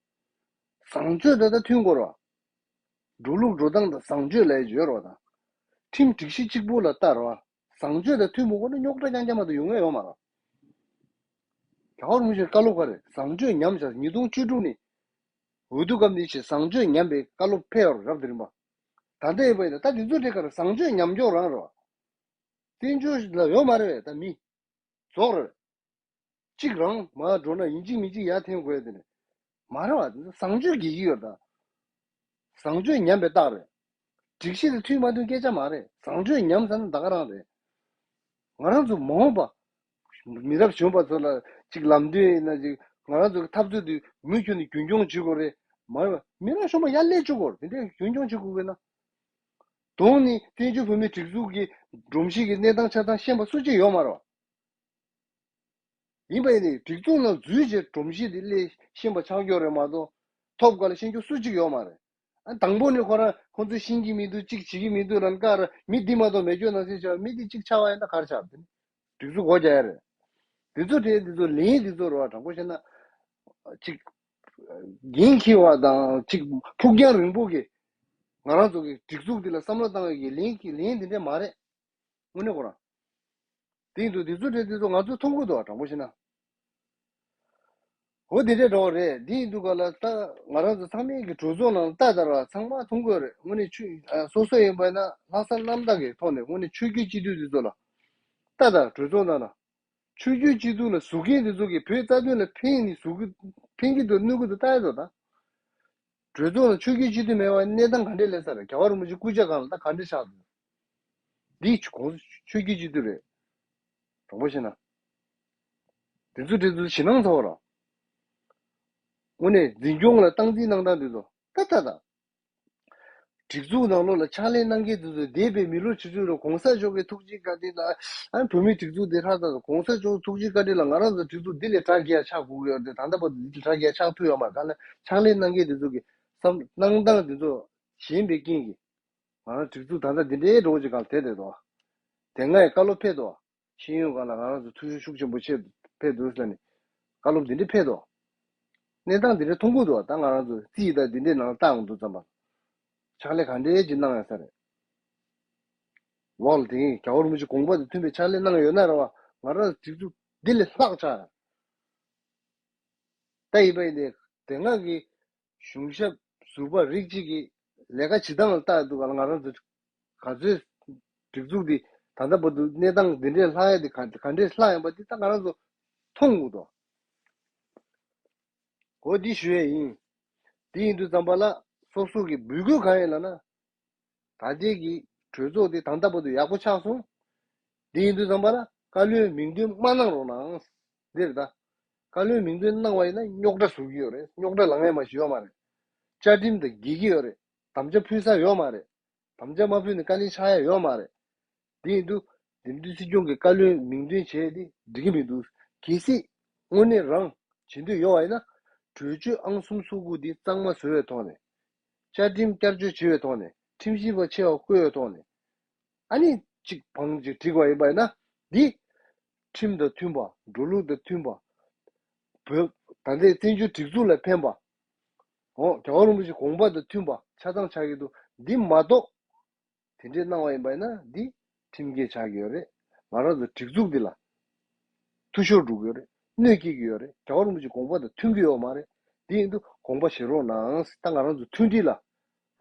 བཟང་སྤྱོད་དེ་ད་མཐུན་དགོས་རེད་བ། འགྲོ་ལུགས་འགྲོ་སྟངས་དང་བཟང་སྤྱོད་ལས་ཡོད་རེད་བ་དང་། ཁྲིམས་སྒྲིག་གཞི་གཅིག་པུ་ལ་ལྟ་རེད་བ། བཟང་སྤྱོད་དང་མཐུན་མི་དགོས་ན་རྙོག་དྲ་རྐྱང་རྐྱང་མ་གཏོགས་ཡོང་ཡ་ཡོད་མ་རེད། རྒྱལ་བ་རིན་པོ་ཆེའི་བཀའ་སློབ་ག་རེ་བཟང་སྤྱོད་ཉམས་བཞག་ཉིས་སྟོང་བཅུ་དྲུག་ནས། འོས་བསྡུ་སྐབས་ནས་བྱས་བཟང་སྤྱོད་ཉམས་པའི་བཀའ་སློབ་ཕེབས་ཡོད་རེད་རབ་དེ་རིམ་པ། ད་ལྟ་ཡིན་པ་ཡིན་ན་ད་དེ་ཚོ་དེ་ག་རེ་བཟང་སྤྱོད་ཉམས་མགྱོགས་རང་རེད་བ། བཙན་བྱོལ་ལ་ཡོད་མ་རེད་བས་ད་མི། རྫོགས་རེད། གཅིག་རང་མར་འགྲོ་ན་ཡིན་གཅིག་མིན་གཅིག་ཡར་འཐེན་དགོས་དེ་ནས། མ་རེད་བ་དེ་ཚོ་བཟང་སྤྱོད་འགལ་གྱི་ཡོད་ད། བཟང་སྤྱོད་ཉམས་པའི་རྟགས་རེད། སྒྲིག་གཞི་དང་མཐུན་མ་མཐུན་སྐད་ཆ་མ་རེད། བཟང་སྤྱོད་ཉམས་ཟེར་ན་ད་ག་རང་རེད། ང་རང་ཚོ་མ་འོངས་པ། མི་རབས་གཞོན་པ་ཚོ་ལ་གཅིག་ལམ་སྟོན་ཡིན་ན་གཅིག་ང་རང་ཚོ་གི་འཐབ་རྩོད་དེ་མུ་མཐུད་ནས་རྒྱུན་འཁྱོངས་བྱེད་དགོས་རེད། མ་འོངས་པ་མི་རབས་གཞོན་པ་ཡར་སླེབས་བཅུག་དགོས་རེད། དེ་འདྲའི་རྒྱུན་འཁྱོངས་བྱེད་དགོས་དགོས་ན། དོན་ནི་བཙན་བྱོལ་བོད་མིའི་སྒྲིག་འཛུགས་ཀྱི་སྒྲོམ་གཞི་གི་གནས་སྟངས་ཆ་ཚང་ཤེས་པ་སུ་གཅིག་ཡོད་མ་རེད། ཡིན་པ་ཡིན་ནའི་སྒྲིག་འཛུགས་ནང་འཛུལ་རྗེས་སྒྲོམ་གཞི་དེ་སླེབས་ཤེས་པ་ཆགས་ཀྱི་ཡོད་རེད་མ་གཏོགས། ཐོབ་ག་ལ་ཤེས་རྒྱུ་སུ་གཅིག་ཡོད་མ་རེད། ཨ་དང་པོ་ནས་ཁོ་རང་ཁོ་ཚོས་ཤེས་ཀྱི་མི་འདུག་གཅིག་བྱེད་ཀྱི་མི་འདུག་ལབ་ཀ་ར་མི་འདི་མ་གཏོགས་མེད་ཁྱོད་ནང་བཞིན་བྱས་མི་འདི་གཅིག་ཆགས་པ་ཡིན་ན་ག་རེ་ཆགས་དེ་ནི་སྒྲིག་འཛུགས་སྒོ་རྒྱག་ཡ་རེད། དེ་ཚོ་དེ་དེ་ཚོ་ལན་དེ་ཚོ་རེད་བ། དྲང་པོ་བཤད་ན་གཅིག་འགན་འཁྱེར་བ་དང་གཅིག་ཕུགས་རྒྱང་རིང་པོ་གི་ང་རང་ཚོ་གི་སྒྲིག་འཛུགས་འདི་ལ་བསམ་བློ་བཏང་བའི་གི་ལན་གྱི་ལན་དེ་འདྲ་མ་རེད། དངོས་གནས་ཁོ་རང་། དེ་ཡིན་དུས་དེ་ཚོ་དེ་དེ་ཚོ་ང་ཚོ་མཐོང་གི་འདུག་དྲང་པོ་བཤད་ན། འོ་དེ་འདྲའི་འགྲོ་བ་རེད། དེ་ཡིན་དུས་ག་ལ་ད་ང་རང་ཚོ་ཚང་མས་ཀྱི་གྲོས་ཚོགས་ནང་ལ་ལྟ་དར་བ་ཚང་མ་མཐོང་གི་ཡོད་རེད། དངོས་གནས་ཆོས་ཨ་སོ་སོ་ཡིན་པ་ན་ལྷག་བསམ་རྣམ་དག་གི་ཐོག་ནས་དངོས་གནས་ཆོས་བརྒྱུད་སྤྱི་འཐུས་དེ་ཚོ་ལ་ལྟ་དར་གྲོས་ཚོགས་ནང་ལ་ཆོས་བརྒྱུད་སྤྱི་འཐུས་ལ་ཟུར་མཁན་དེ་ཚོ་གིས་བོད་རྩ་དོན་ལ་ཕན་ནི་ཟུར་གི་ཕན་གྱི་འདུག་གནོད་ཀྱི་འདུག་ལྟ་ཡ་ཚོ་ད། གྲོས་ཚོགས་ལ་ཆོས་བརྒྱུད་སྤྱི་འཐུས་མེད་པ་གནས་སྟངས་ག་འདྲས་སླེབས་ས་རེད། རྒྱལ་བ་རིན་པོ་ཆེ་སྐུ་ཕྱྭ་སྒང་ལ་ད་ག་འདྲས་ཆགས་འདུག་འདི་གོང་ས་ཆོས་བརྒྱུད་སྤྱི་འཐུས་རེད། དྲང་པོ་བཤད་ན། དེ་ཚོ་དེ་ཚོ་ཞེད་སྣང་ཚ་བ་ར། དངོས་གནས་འཛིན་སྐྱོང་ལ་སྟངས་འཛིན་གནང་སྟངས་དེ་ཚོ་ད་ད་ད། སྒྲིག་འཛུགས་ནང་ལོགས་ལ་ཕྱག་ལས་གནང་མཁན་དེ་ཚོ་འདས་པའི་མི་ལོ་ཆུ་ཚོད་ལ་གོང་ས་མཆོག་གི་ཐུགས་རྗེ་བཀའ་དྲིན་དང་ཨ་བོད་མིའི་སྒྲིག་འཛུགས་འདི་ཧྲག་ཙང་གོང་ས་མཆོག་ཐུགས་རྗེ་བཀའ་དྲིན་ལ་ང་རང་ཚོ་སྒྲིག་འཛུགས་འདི་ལས་གྲ་རྒྱས་ཆགས་དགོས་ཀྱི་ཡོད་རེད། ད་ལྟ་བར་དུ་འདི་ལས་གྲ་རྒྱས་ཆགས་ཐུབ་ཡོད་མ་རེད། ད་ལ་ཕྱག་ལས་གནང་མཁན་དེ་ཚོ་གི་བསམ་གནང་སྟངས་དེ་ཚོ་ཞན་པའི་རྐྱེན་གྱིས་ང་རང་སྒྲིག་འཛུགས་ད་ལྟ་འདི་འདྲའི་འགྲོ་ཅིག་གང་དེ་དེ་དོ། དེ་སྔ་ཡི་བཀའ་སློབ་ཕེབས་དོ། ཤེས་ཡོན་སྒང་ལ་ང་རང་ཚོ་ཐུགས་ཤུགས་ཤུགས་ཆེན་པོ་ཆེ་ཕེབས་འདུག་ཟེར་ནས་བཀའ་སློབ་འདི་འདྲ་ཕེབས་འདུག་གནས་སྟངས་འདི་འདྲ་མཐོང་གི་འདུག་ད་ང་རང་ཚོ་རྩིས་དང་འདི་འདྲའི་ནང་ལ་བལྟ་ཡོང་དུས་ཙམ་པ། ཕྱག་ལས་ག་འདྲའི་ཅིག་གནང་ཡོད་ས་རེད། འོག་ལ་དེ་རྒྱལ་བ་རིན་པོ་ཆེ་དགོངས་པ་དང་མཐུན་པའི་ཕྱག་ལས་གནང་ཡོད་ན་རེད་བ། ང་རང་སྒྲིག་འཛུགས་འདི་ལས་ལྷག་ཆགས་ཡོད། ད་ཡིན་པ་ཡིན་ཏེ་དེ་སྔ་གི་གཞུང་ཞབས་ཟུར་པ་རིགས་གཅིག་གིས་ལས་ཀ་བྱེད་སྟངས་ལ་བལྟ་འདུག་ག་ང་རང་ཚོ་ག་ཚོད་སྒྲིག་འཛུགས་འདི་ད་ལྟ་བར་དུ་གནས་སྟངས་འདི་འདྲས་ལྷག་ཡ་འདི་ག་ག་འདྲས་ལྷག་ཡིན་པ་འདི་ད་ང་རང་ཚོ་མཐོང་དགོས་འདུག་འོ་འདི་ཞུ་ཡས་ཡིན། འདི་ཡིན་དུས་ཙམ་པ་ལ་སོ་སོ་གི་འབོད་སྐུལ་གང་ཡིན་ལབ་ན། ད་ལྟའི་གི་གྲོས་ཚོགས་འདི་ད་ལྟ་བར་དུ་ཡག་པོ་ཆགས་སོང་། འདི་ཡིན་དུས་ཙམ་པ་ལ་བཀའ་བློན་མིང་འདོན་མ་གནང་རོགས་གནང་། འདི་རེད་ད། བཀའ་བློན་མིང་འདོན་གནང་བ་ཡིན་ན་རྙོག་དྲ་བཟོ་གི་ཡོད་རེད། རྙོག་དྲ་ལངས་ཡས་མ་ཞིག་ཡོད་མ་རེད། བཅའ་ཁྲིམས་དང་འགལ་གྱི་ཡོད་རེད། དམ་བཅའ་ཕུལ་ས་ཡོད་མ་རེད། དམ་བཅའ་མ་ཕུལ་ནས་བཀའ་ལན་ཆགས་ཡ་ཡོད་མ་རེད། དེ་ཡིན་དུས་འདེམས་ཐོན་སྲིད་སྐྱོང་གི་བཀའ་བློན་མིང་འདོན་བྱས་ཏེ་འགྲིག་གི་མི་འདུག་གལ་སྲིད་དངོས་གནས་རང་བྱེད་འདོད་ཡོད་པ་ཡིན་ན་གྲོས་ཆོད་ཨང་གསུམ་སོ་དགུ་འདི་གཙང་མ་བཟོ་བའི་ཐོག་ནས། བཅའ་ཁྲིམས་བསྐྱར་བཅོས་བྱེད་པའི་ཐོག་ནས་ཁྲིམས་ཞིབ་པ་ཆེ་བ་བསྐོས་པའི་ཐོག་ནས་ཨ་ནི་གཅིག་བང་གཅིག་བསྒྲིགས་པ་ཡིན་པ་ཡིན་ན་འདི་ཁྲིམས་དང་མཐུན་པ། འགྲོ་ལུགས་དང་མཐུན་པ། བོད་ད་ལྟའི་བཙན་བྱོལ་སྒྲིག་འཛུགས་ལ་ཕན་པ། འོ་རྒྱལ་བ་རིན་པོ་ཆེ་དགོངས་པ་དང་མཐུན་པ་ཆ་ཚང་ཆགས་ཀྱི་འདུག་འདི་མ་གཏོགས། དེ་འདྲའི་གནང་བ་ཡིན་པ་ཡིན་ན་འདི་ཁྲིམས་འགལ་ཆགས་ཀྱི་ཡོད་རེད། ང་རང་ཚོ་སྒྲིག་འཛུགས་འདི་ལ་འཐུས་ཤོར་འགྲོ་གི་ཡོད་རེད། གནོད་སྐྱེལ་གྱི་ཡོད་རེད། རྒྱལ་བ་རིན་པོ་ཆེ་དགོངས་པ་དང་མཐུན་གྱི་ཡོད་མ་རེད། འདི་ཡིན་དུས་དགོངས་པ་བཞེས་རོགས་གནང་། ད་ང་རང་ཚོ་མཐུན་སྒྲིལ་ལ་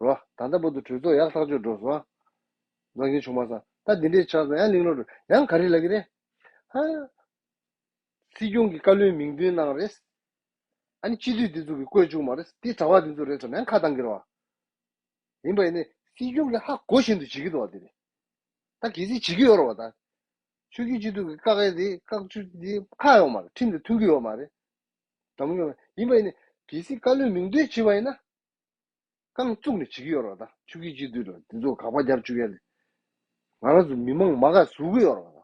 རོ། ད་ལྟ་བར་དུ་གྲོས་ཚོགས་ཡག་ཐག་ཆོད་འགྲོ་སོང་། ནང་ཁྱིམ་ཆུང་མ་ས་ད་འདི་འདྲའི་ཆགས་སོང་། ཡང་གླེང་སློང་རེད། ཡང་ག་རེ་ལབ་ཀྱི་རེད། ཧ། སྲིད་སྐྱོང་གི་བཀའ་བློན་མིང་འདོན་གནང་རེད། ཨ་ནི་སྤྱི་འཐུས་འདི་ཚོ་གིས་བསྐོས་བཅུག་མ་རེད། འདི་གྲྭ་པ་འདི་ཚོ་རེད་ཟེར་ནས་ཁ་བཏང་གི་རེད་བ། ཡིན་པ་ཡིན་ནའི་སྲིད་སྐྱོང་གིས་ཧ་གོ་བཞིན་དུ་བྱེད་ཀྱི་འདུག་བ་དེ་རེད། ད་གལ་སྲིད་བྱེད་ཀྱི་ཡོད་རེད་བ་ད། ཆོས་བརྒྱུད་སྤྱི་འཐུས་ཀྱི་བཀག་ཡས་དེ་བཀག་བཅུག་དེ་ཁག་ཡོད་མ་རེད། ཁྲིམས་དང་མཐུན་གྱི་ཡོད་མ་རེད། དམ་ཡོད་མ་ཡིན་པ་ཡིན་ནའི་གལ་སྲིད་བཀའ་བློན་མིང་འདོན་བྱས་པ་ཡིན་ན། རྐང་བཙུགས་ནས་བྱེད་ཀྱི་ཡོད་རེད་བ་ད། ཆོས་བརྒྱུད་སྤྱི་འཐུས་རེད་བ་དེ་ཚོ་དགག་པ་རྒྱབ་བཅུག་ཡས་ལས། ང་རང་ཚོ་མི་མང་མ་དགའ་བཟོ་གི་ཡོད་རེད་བ་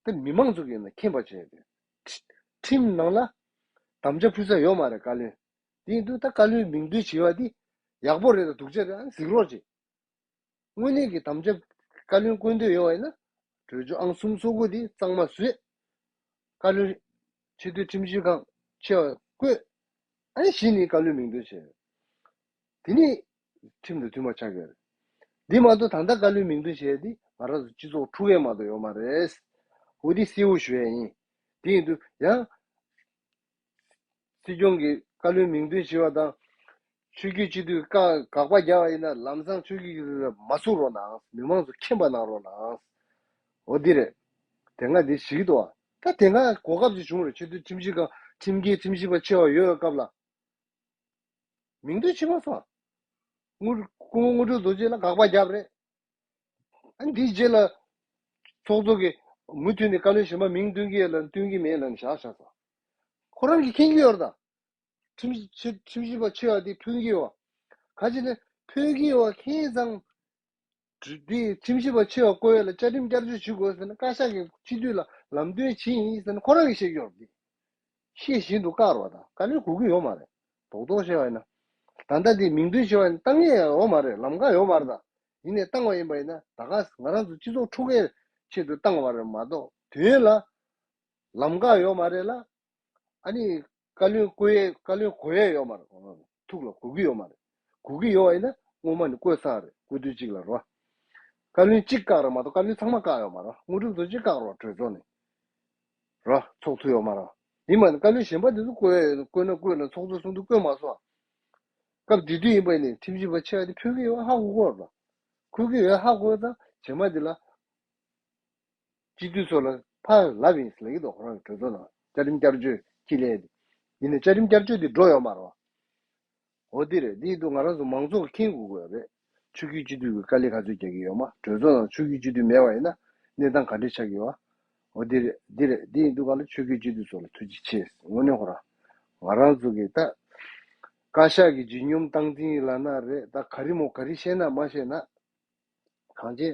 ད། དེ་མི་མང་ཚོ་གིས་ན་མཁྱེན་པ་བྱས་ཏེ། ཁྲི་ཁྲིམས་ནང་ལ་དམ་བཅའ་ཕུལ་ས་ཡོད་མ་རེད་བཀའ་བློན། དེ་ཡིན་དུས་ད་བཀའ་བློན་མིང་འདོན་བྱེད་པ་འདི་ཡག་པོ་རེད་ད། སྡུག་ཅག་རེད་ཨ་གཟིགས་རོགས་བྱེད། དངོས་གནས་ཀྱི་དམ་བཅའ་བཀའ་བློན་བསྐོ་འདོད་ཡོད་པ་ཡིན་ན། གྲོས་ཆོད་ཨང་གསུམ་སོ་དགུ་འདི་གཙང་མ་བཟོས། བཀའ་བློན་ཆེས་མཐོའི་ཁྲིམས་ཞིབ་ཁང་ཆེ་བ་བསྐོས། ཨ་ནི་གཞི་ནས་བཀའ་བློན་མིང་འདོན་བྱས། དེ་ནི་ཁྲིམས་དང་མཐུན་པ་ཆགས་ཀྱི་ཡོད་རེད། འདི་མ་གཏོགས་ད་ལྟ་བཀའ་བློན་མིང་འདོན་བྱས་ཏེ་ང་རང་ཚོ་སྤྱི་ཚོགས་འཁྲུག་ཡས་མ་གཏོགས་ཡོད་མ་རེད། འོ་འདི་གསལ་བོ་ཞུ་ཡས་ཡིན། དེ་ཡིན་དུས་ཡང་སྲིད་སྐྱོང་གིས་བཀའ་བློན་མིང་འདོན་བྱས་པ་དང་། ཆོས་བརྒྱུད་སྤྱི་འཐུས་བཀའ་དགག་པ་རྒྱག་པ་ཡིན་ན་ལམ་སང་ཆོས་བརྒྱུད་ཀྱི་ལ་མ་ཟུག་རོགས་གནང་། མི་མང་ཚོ་མཁྱེན་པ་གནང་རོགས་གནང་། འོ་འདི་རེད། དེ་སྔ་འདི་ཞིག་འདུག་བ། ད་དེ་སྔ་གོ་སྐབས་ཅིག་བྱུང་རེད། ཆེས་མཐོའི་ཁྲིམས་ཞིབ་ཁང་ཁྲིམས་འགལ་ཁྲིམས་ཞིབ་པ་ཆེ་བ་ཡོད་པའི་སྐབས་ལ། མིང་འདོན་བྱེད་མ་སོང་། དངོས་སྐུ་ངོ་དངོས་གྲུབ་རྡོ་རྗེ་ལ་དགག་པ་བརྒྱབ་རེད། ཨ་འདིའི་རྗེས་ལ་ཚོགས་གཙོ་གིས་མུ་མཐུད་ནས་བཀའ་བློན་གཞན་པ་མིང་འདོན་གྱི་ཡོད་ལ་འདོན་གྱི་མེད་ལ་བཞག་བཞག་སོང་། ཁོ་རང་གིས་མཁྱེན་གྱི་ཡོད་རེད་ད། ཁྲིམས་ཁྲིམས་ཁྲིམས་ཞིབ་པ་ཆེ་བ་དེ་ཕུད་ཀྱི་ཡོད། ག་ཅི་ནས་ཕུད་ཀྱི་ཡོད་མཁྱེན་ཙང་། དེ་ཁྲིམས་ཞིབ་པ་ཆེ་བ་བསྐོ་ཡས་ལ་བཅའ་ཁྲིམས་བསྐྱར་བཅོས་བྱེད་དགོས་ཟེར་ན། བཀའ་ཤག་གིས་སྤྱི་འཐུས་ལ་ལམ་སྟོན་བྱེད་ཡིན་ཟེར་ན་ཁོ་རང་གིས་བཤད་ཀྱི་ཡོད་རེད། ཤེས་བཞིན་དུ་བཀག་རོགས་དང་། བཀའ་བློན་གོ་གི་ཡོད་མ་རེད། རྡོག་རྡོག་བཤད་པ་ཡིན་ན། ད་ལྟ་དེ་མིང་འདོན་བྱས་པ་ཡིན་ན་བཏང་ཡས་ཡོད་མ་རེད། ལམ་ཁ་ཡོད་མ་རེད་ད། ཡིན་ནའི་བཏང་བ་ཡིན་པ་ཡིན་ན་ད་ག་ང་རང་ཚོ་སྤྱི་ཚོགས་འཁྲུག་ཡས་ཆེད་དུ་བཏང་བ་རེད་མ་གཏོགས་དོན་ལ་ལམ་ཁ་ཡོད་མ་རེད་ལ། ཨ་ནི་བཀའ་བློན་བསྐོ་ཡས་བཀའ་བློན་གོ་ཡས་ཡོད་མ་རེད། ཐུགས་ལ་གོ་གི་ཡོད་མ་རེད། གོ་གི་ཡོད་པ་ཡིན་ན་སྔོན་མ་ནས་བསྐོས་ཚར་རེད། བསྐོས་དུས་གཅིག་ལ་རོ། བཀའ་བློན་གཅིག་བཀག་རེད་མ་གཏོགས་བཀའ་བློན་ཚང་མ་བཀག་ཡོད་མ་རེད། དངོས་གྲུབ་རྡོ་རྗེ་བཀག་རོགས། གྲོས་ཚོགས་ནས་རོ། ཚོགས་ཐུབ་ཡོད་མ་རེད། ཡིན་མ་ནི་བཀའ་བློན་གཞན་པ་དེ་ཚོ་བསྐོས་བསྐོས་ན་བསྐོས་ན་ཚོགས་གཙོ་གསུང་དུས་བསྐོས་མ་སོང་། སྐབས་དེ་དུས་ཡིན་པ་ཡིན་ནའི་ཁྲིམས་ཞིབ་པ་ཆེ་བ་དེ་ཕུད་ཀྱི་ཡོད་ཧ་གོ་གི་ཡོད་རེད། ཕུད་ཀྱི་ཡོད་ཧ་གོ་ཙང་རྗེས་མ་དེ་ལ། སྤྱི་འཐུས་ཚོ་ལ་ཕར་ལབ་ཡིན་ཟེར་ལབ་ཀྱི་འདུག་ཁོ་རང་གི་གྲོས་ཚོགས་ནང་བཅའ་ཁྲིམས་བསྐྱར་བཅོས་ཁྱི་ལས་དེ། ཡིན་ནའི་བཅའ་ཁྲིམས་བསྐྱར་བཅོས་དེ་འགྲོ་ཡོད་མ་རེད་བ། འོ་འདི་རེད། འདི་ཡིན་དུས་ང་རང་ཚོ་མང་ཚོགས་ཀྱིས་མཁྱེན་དགོས་ཀྱི་ཡོད་རེད། ཆོས་བརྒྱུད་སྤྱི་འཐུས་ཀྱིས་དཀའ་ལས་ག་ཚོད་རྒྱག་གི་ཡོད་མ། གྲོས་ཚོགས་ནང་ཆོས་བརྒྱུད་སྤྱི་འཐུས་མེད་པ་ཡིན་ན་གནས་སྟངས་ག་འདྲས་ཆགས་ཀྱི་ཡོད་བ། འོ་འདི་རེད། འདི་རེད། འདི་ཡིན་དུས་ག་ལ་ཆོས་བརྒྱུད་སྤྱི་འཐུས་ཚོ་ལ་ཐུགས་རྗེ་ཆེ། དངོས་གནས་ཁོ་རང་ང་རང་ཚོ་གི་ད་བཀའ་ཤག་གི་ལྗིད་སྙོམས་སྟངས་འཛིན་ལབ་ན་རེད། ད་ག་རེ་མོ་ག་རེ་བཤད་ན་མ་བཤད་ན། གང་ཅི།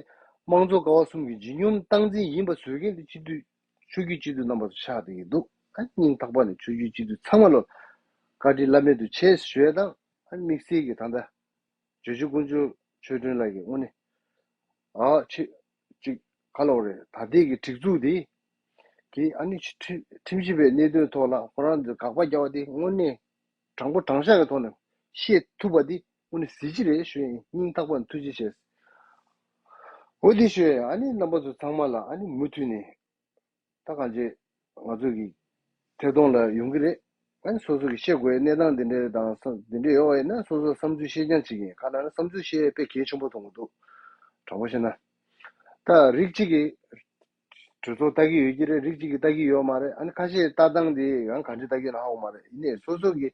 དམངས་གཙོ་ཀ་བ་གསུམ་གྱི་ལྗིད་སྙོམས་སྟངས་འཛིན་ཡིན་པ་བཟོ་མཁན་དེ་སྤྱི་འཐུས། ཆོས་བརྒྱུད་སྤྱི་འཐུས་རྣམ་པ་ཚོ་ཆགས་བསྡད་ཀྱི་འདུག་ཨ་སྙིང་ཐག་པ་ནས་ཆོས་བརྒྱུད་སྤྱི་འཐུས་ཚང་མ་ལ་བཀའ་དྲིན་བླ་མེད་དུ་ཆེ་ཞུ་ཡས་དང་། ཨ་དམིགས་བསལ་གྱི་ད་ལྟ་ཇོ་བོ་རྗེ་དཀོན་མཆོག་ཆོས་སྒྲོན་ལགས་ཀྱིས་དངོས་གནས། ཨ་ཆེ། ཅིག་ག་ལབ་རེད། ད་ལྟའི་གི་སྒྲིག་འཛུགས་དེ་གི་ཨ་ནི་ཁྲི་ཁྲིམས་ཞིབ་པའི་གནད་དོན་ཐོག་ལ་ཁོ་རང་ཚོས་དགག་པ་རྒྱག་པ་དེ་དངོས་གནས་དྲང་པོ་དྲང་བཞག་གི་ཐོག་ནས་བཤད་ཐུབ་པ་དེ་དངོས་གནས་གཟི་བརྗིད་རེད་ཞུ་ཡིན། སྙིང་ཐག་པ་ནས་ཐུགས་རྗེ་ཆེ། འོ་དེ་ཞུ་ཡིན། ཨ་ནི་རྣམ་པ་ཚོ་ཚང་མ་ལ་ཨ་ནི་མུ་མཐུད་ནས་ད་གང་ཅི་ང་ཚོ་གི་ཐད་གཏོང་ལ་ཡོང་གི་རེད། ཨ་ནི་སོ་སོ་གི་བཤད་དགོས་གནས་སྟངས་དེ་འདྲ་དང་བསམ་དེ་འདྲ་ཡོད་པ་ཡིན་ན་སོ་སོ་བསམ་ཚུལ་བཤད་རྐྱང་བྱེད་ཀྱི་ཡིན། ག་ལ་ན་བསམ་ཚུལ་བཤད་དཔེ་གལ་ཆེན་པོ་མཐོང་གི་འདུག་དྲང་པོ་བཤད་ན། ད་རིགས་གཅིག་གིས་གྲོས་ཚོགས་ལྟ་གི་ཡོད་ཀྱི་རེད། རིགས་གཅིག་གིས་ལྟ་གི་ཡོད་མ་རེད། ཨ་ནི་ཁ་ཤས་ལྟ་སྟངས་དེ་ཡང་ག་འདྲ་ལྟ་གི་ཡོད་ན་ཧ་གོ་མ་རེད། ཡིན་ནའི་སོ་སོ་གིས་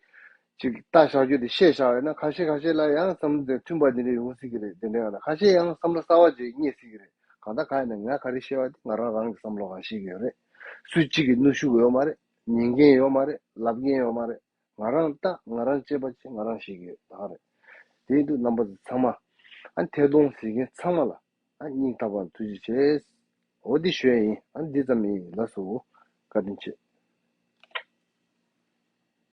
ཅིག་ལྟ་བཞག་རྒྱུ་དེ་བཤད་བཞག་ཡོད་ན་ཁ་ཤས་ཁ་ཤས་ལ་ཡང་བསམ་བློ་མཐུན་པ་དེ་འདྲ་ཡོང་སྲིད་ཀྱི་རེད། དེ་འདྲ་ཡོད་ན་ཁ་ཤས་ཡང་བསམ་བློ་གསར་པ་ཅིག་རྙེད་སྲིད་ཀྱི་རེད། གང་ལྟར་གང་ཡིན་ན་ང་ག་རེ་བཤད་པ་དེ་ང་རང་རང་གི་བསམ་བློ་གང་ཤེས་ཀྱི་ཡོད་རེད། སུ་གཅིག་གིས་གནོན་ཤུགས་ཡོད་མ་རེད། ཉན་མཁན་ཡོད་མ་རེད། ལབ་མཁན་ཡོད་མ་རེད། ང་རང་ལྟ་ང་རང་དཔྱད་པ་བྱེད་ང་རང་ཤེས་ཀྱི་ཡོད་ད་ག་རེད། དེ་ཡིན་དུས་རྣམ་པ་ཚོ་ཚང་མ་ཨ་ཐད་གཏོང་ཟེར་མཁན་ཚང་མ་ལ་ཨ་སྙིང་ཐག་པ་ནས་ཐུགས་རྗེ་ཆེ། འོ་འདི་ཞུ་ཡ་ཡིན། ཨ་འདི་ཙམ་ཡིན། ལགས་སོ། བཀའ་དྲིན་ཆེ།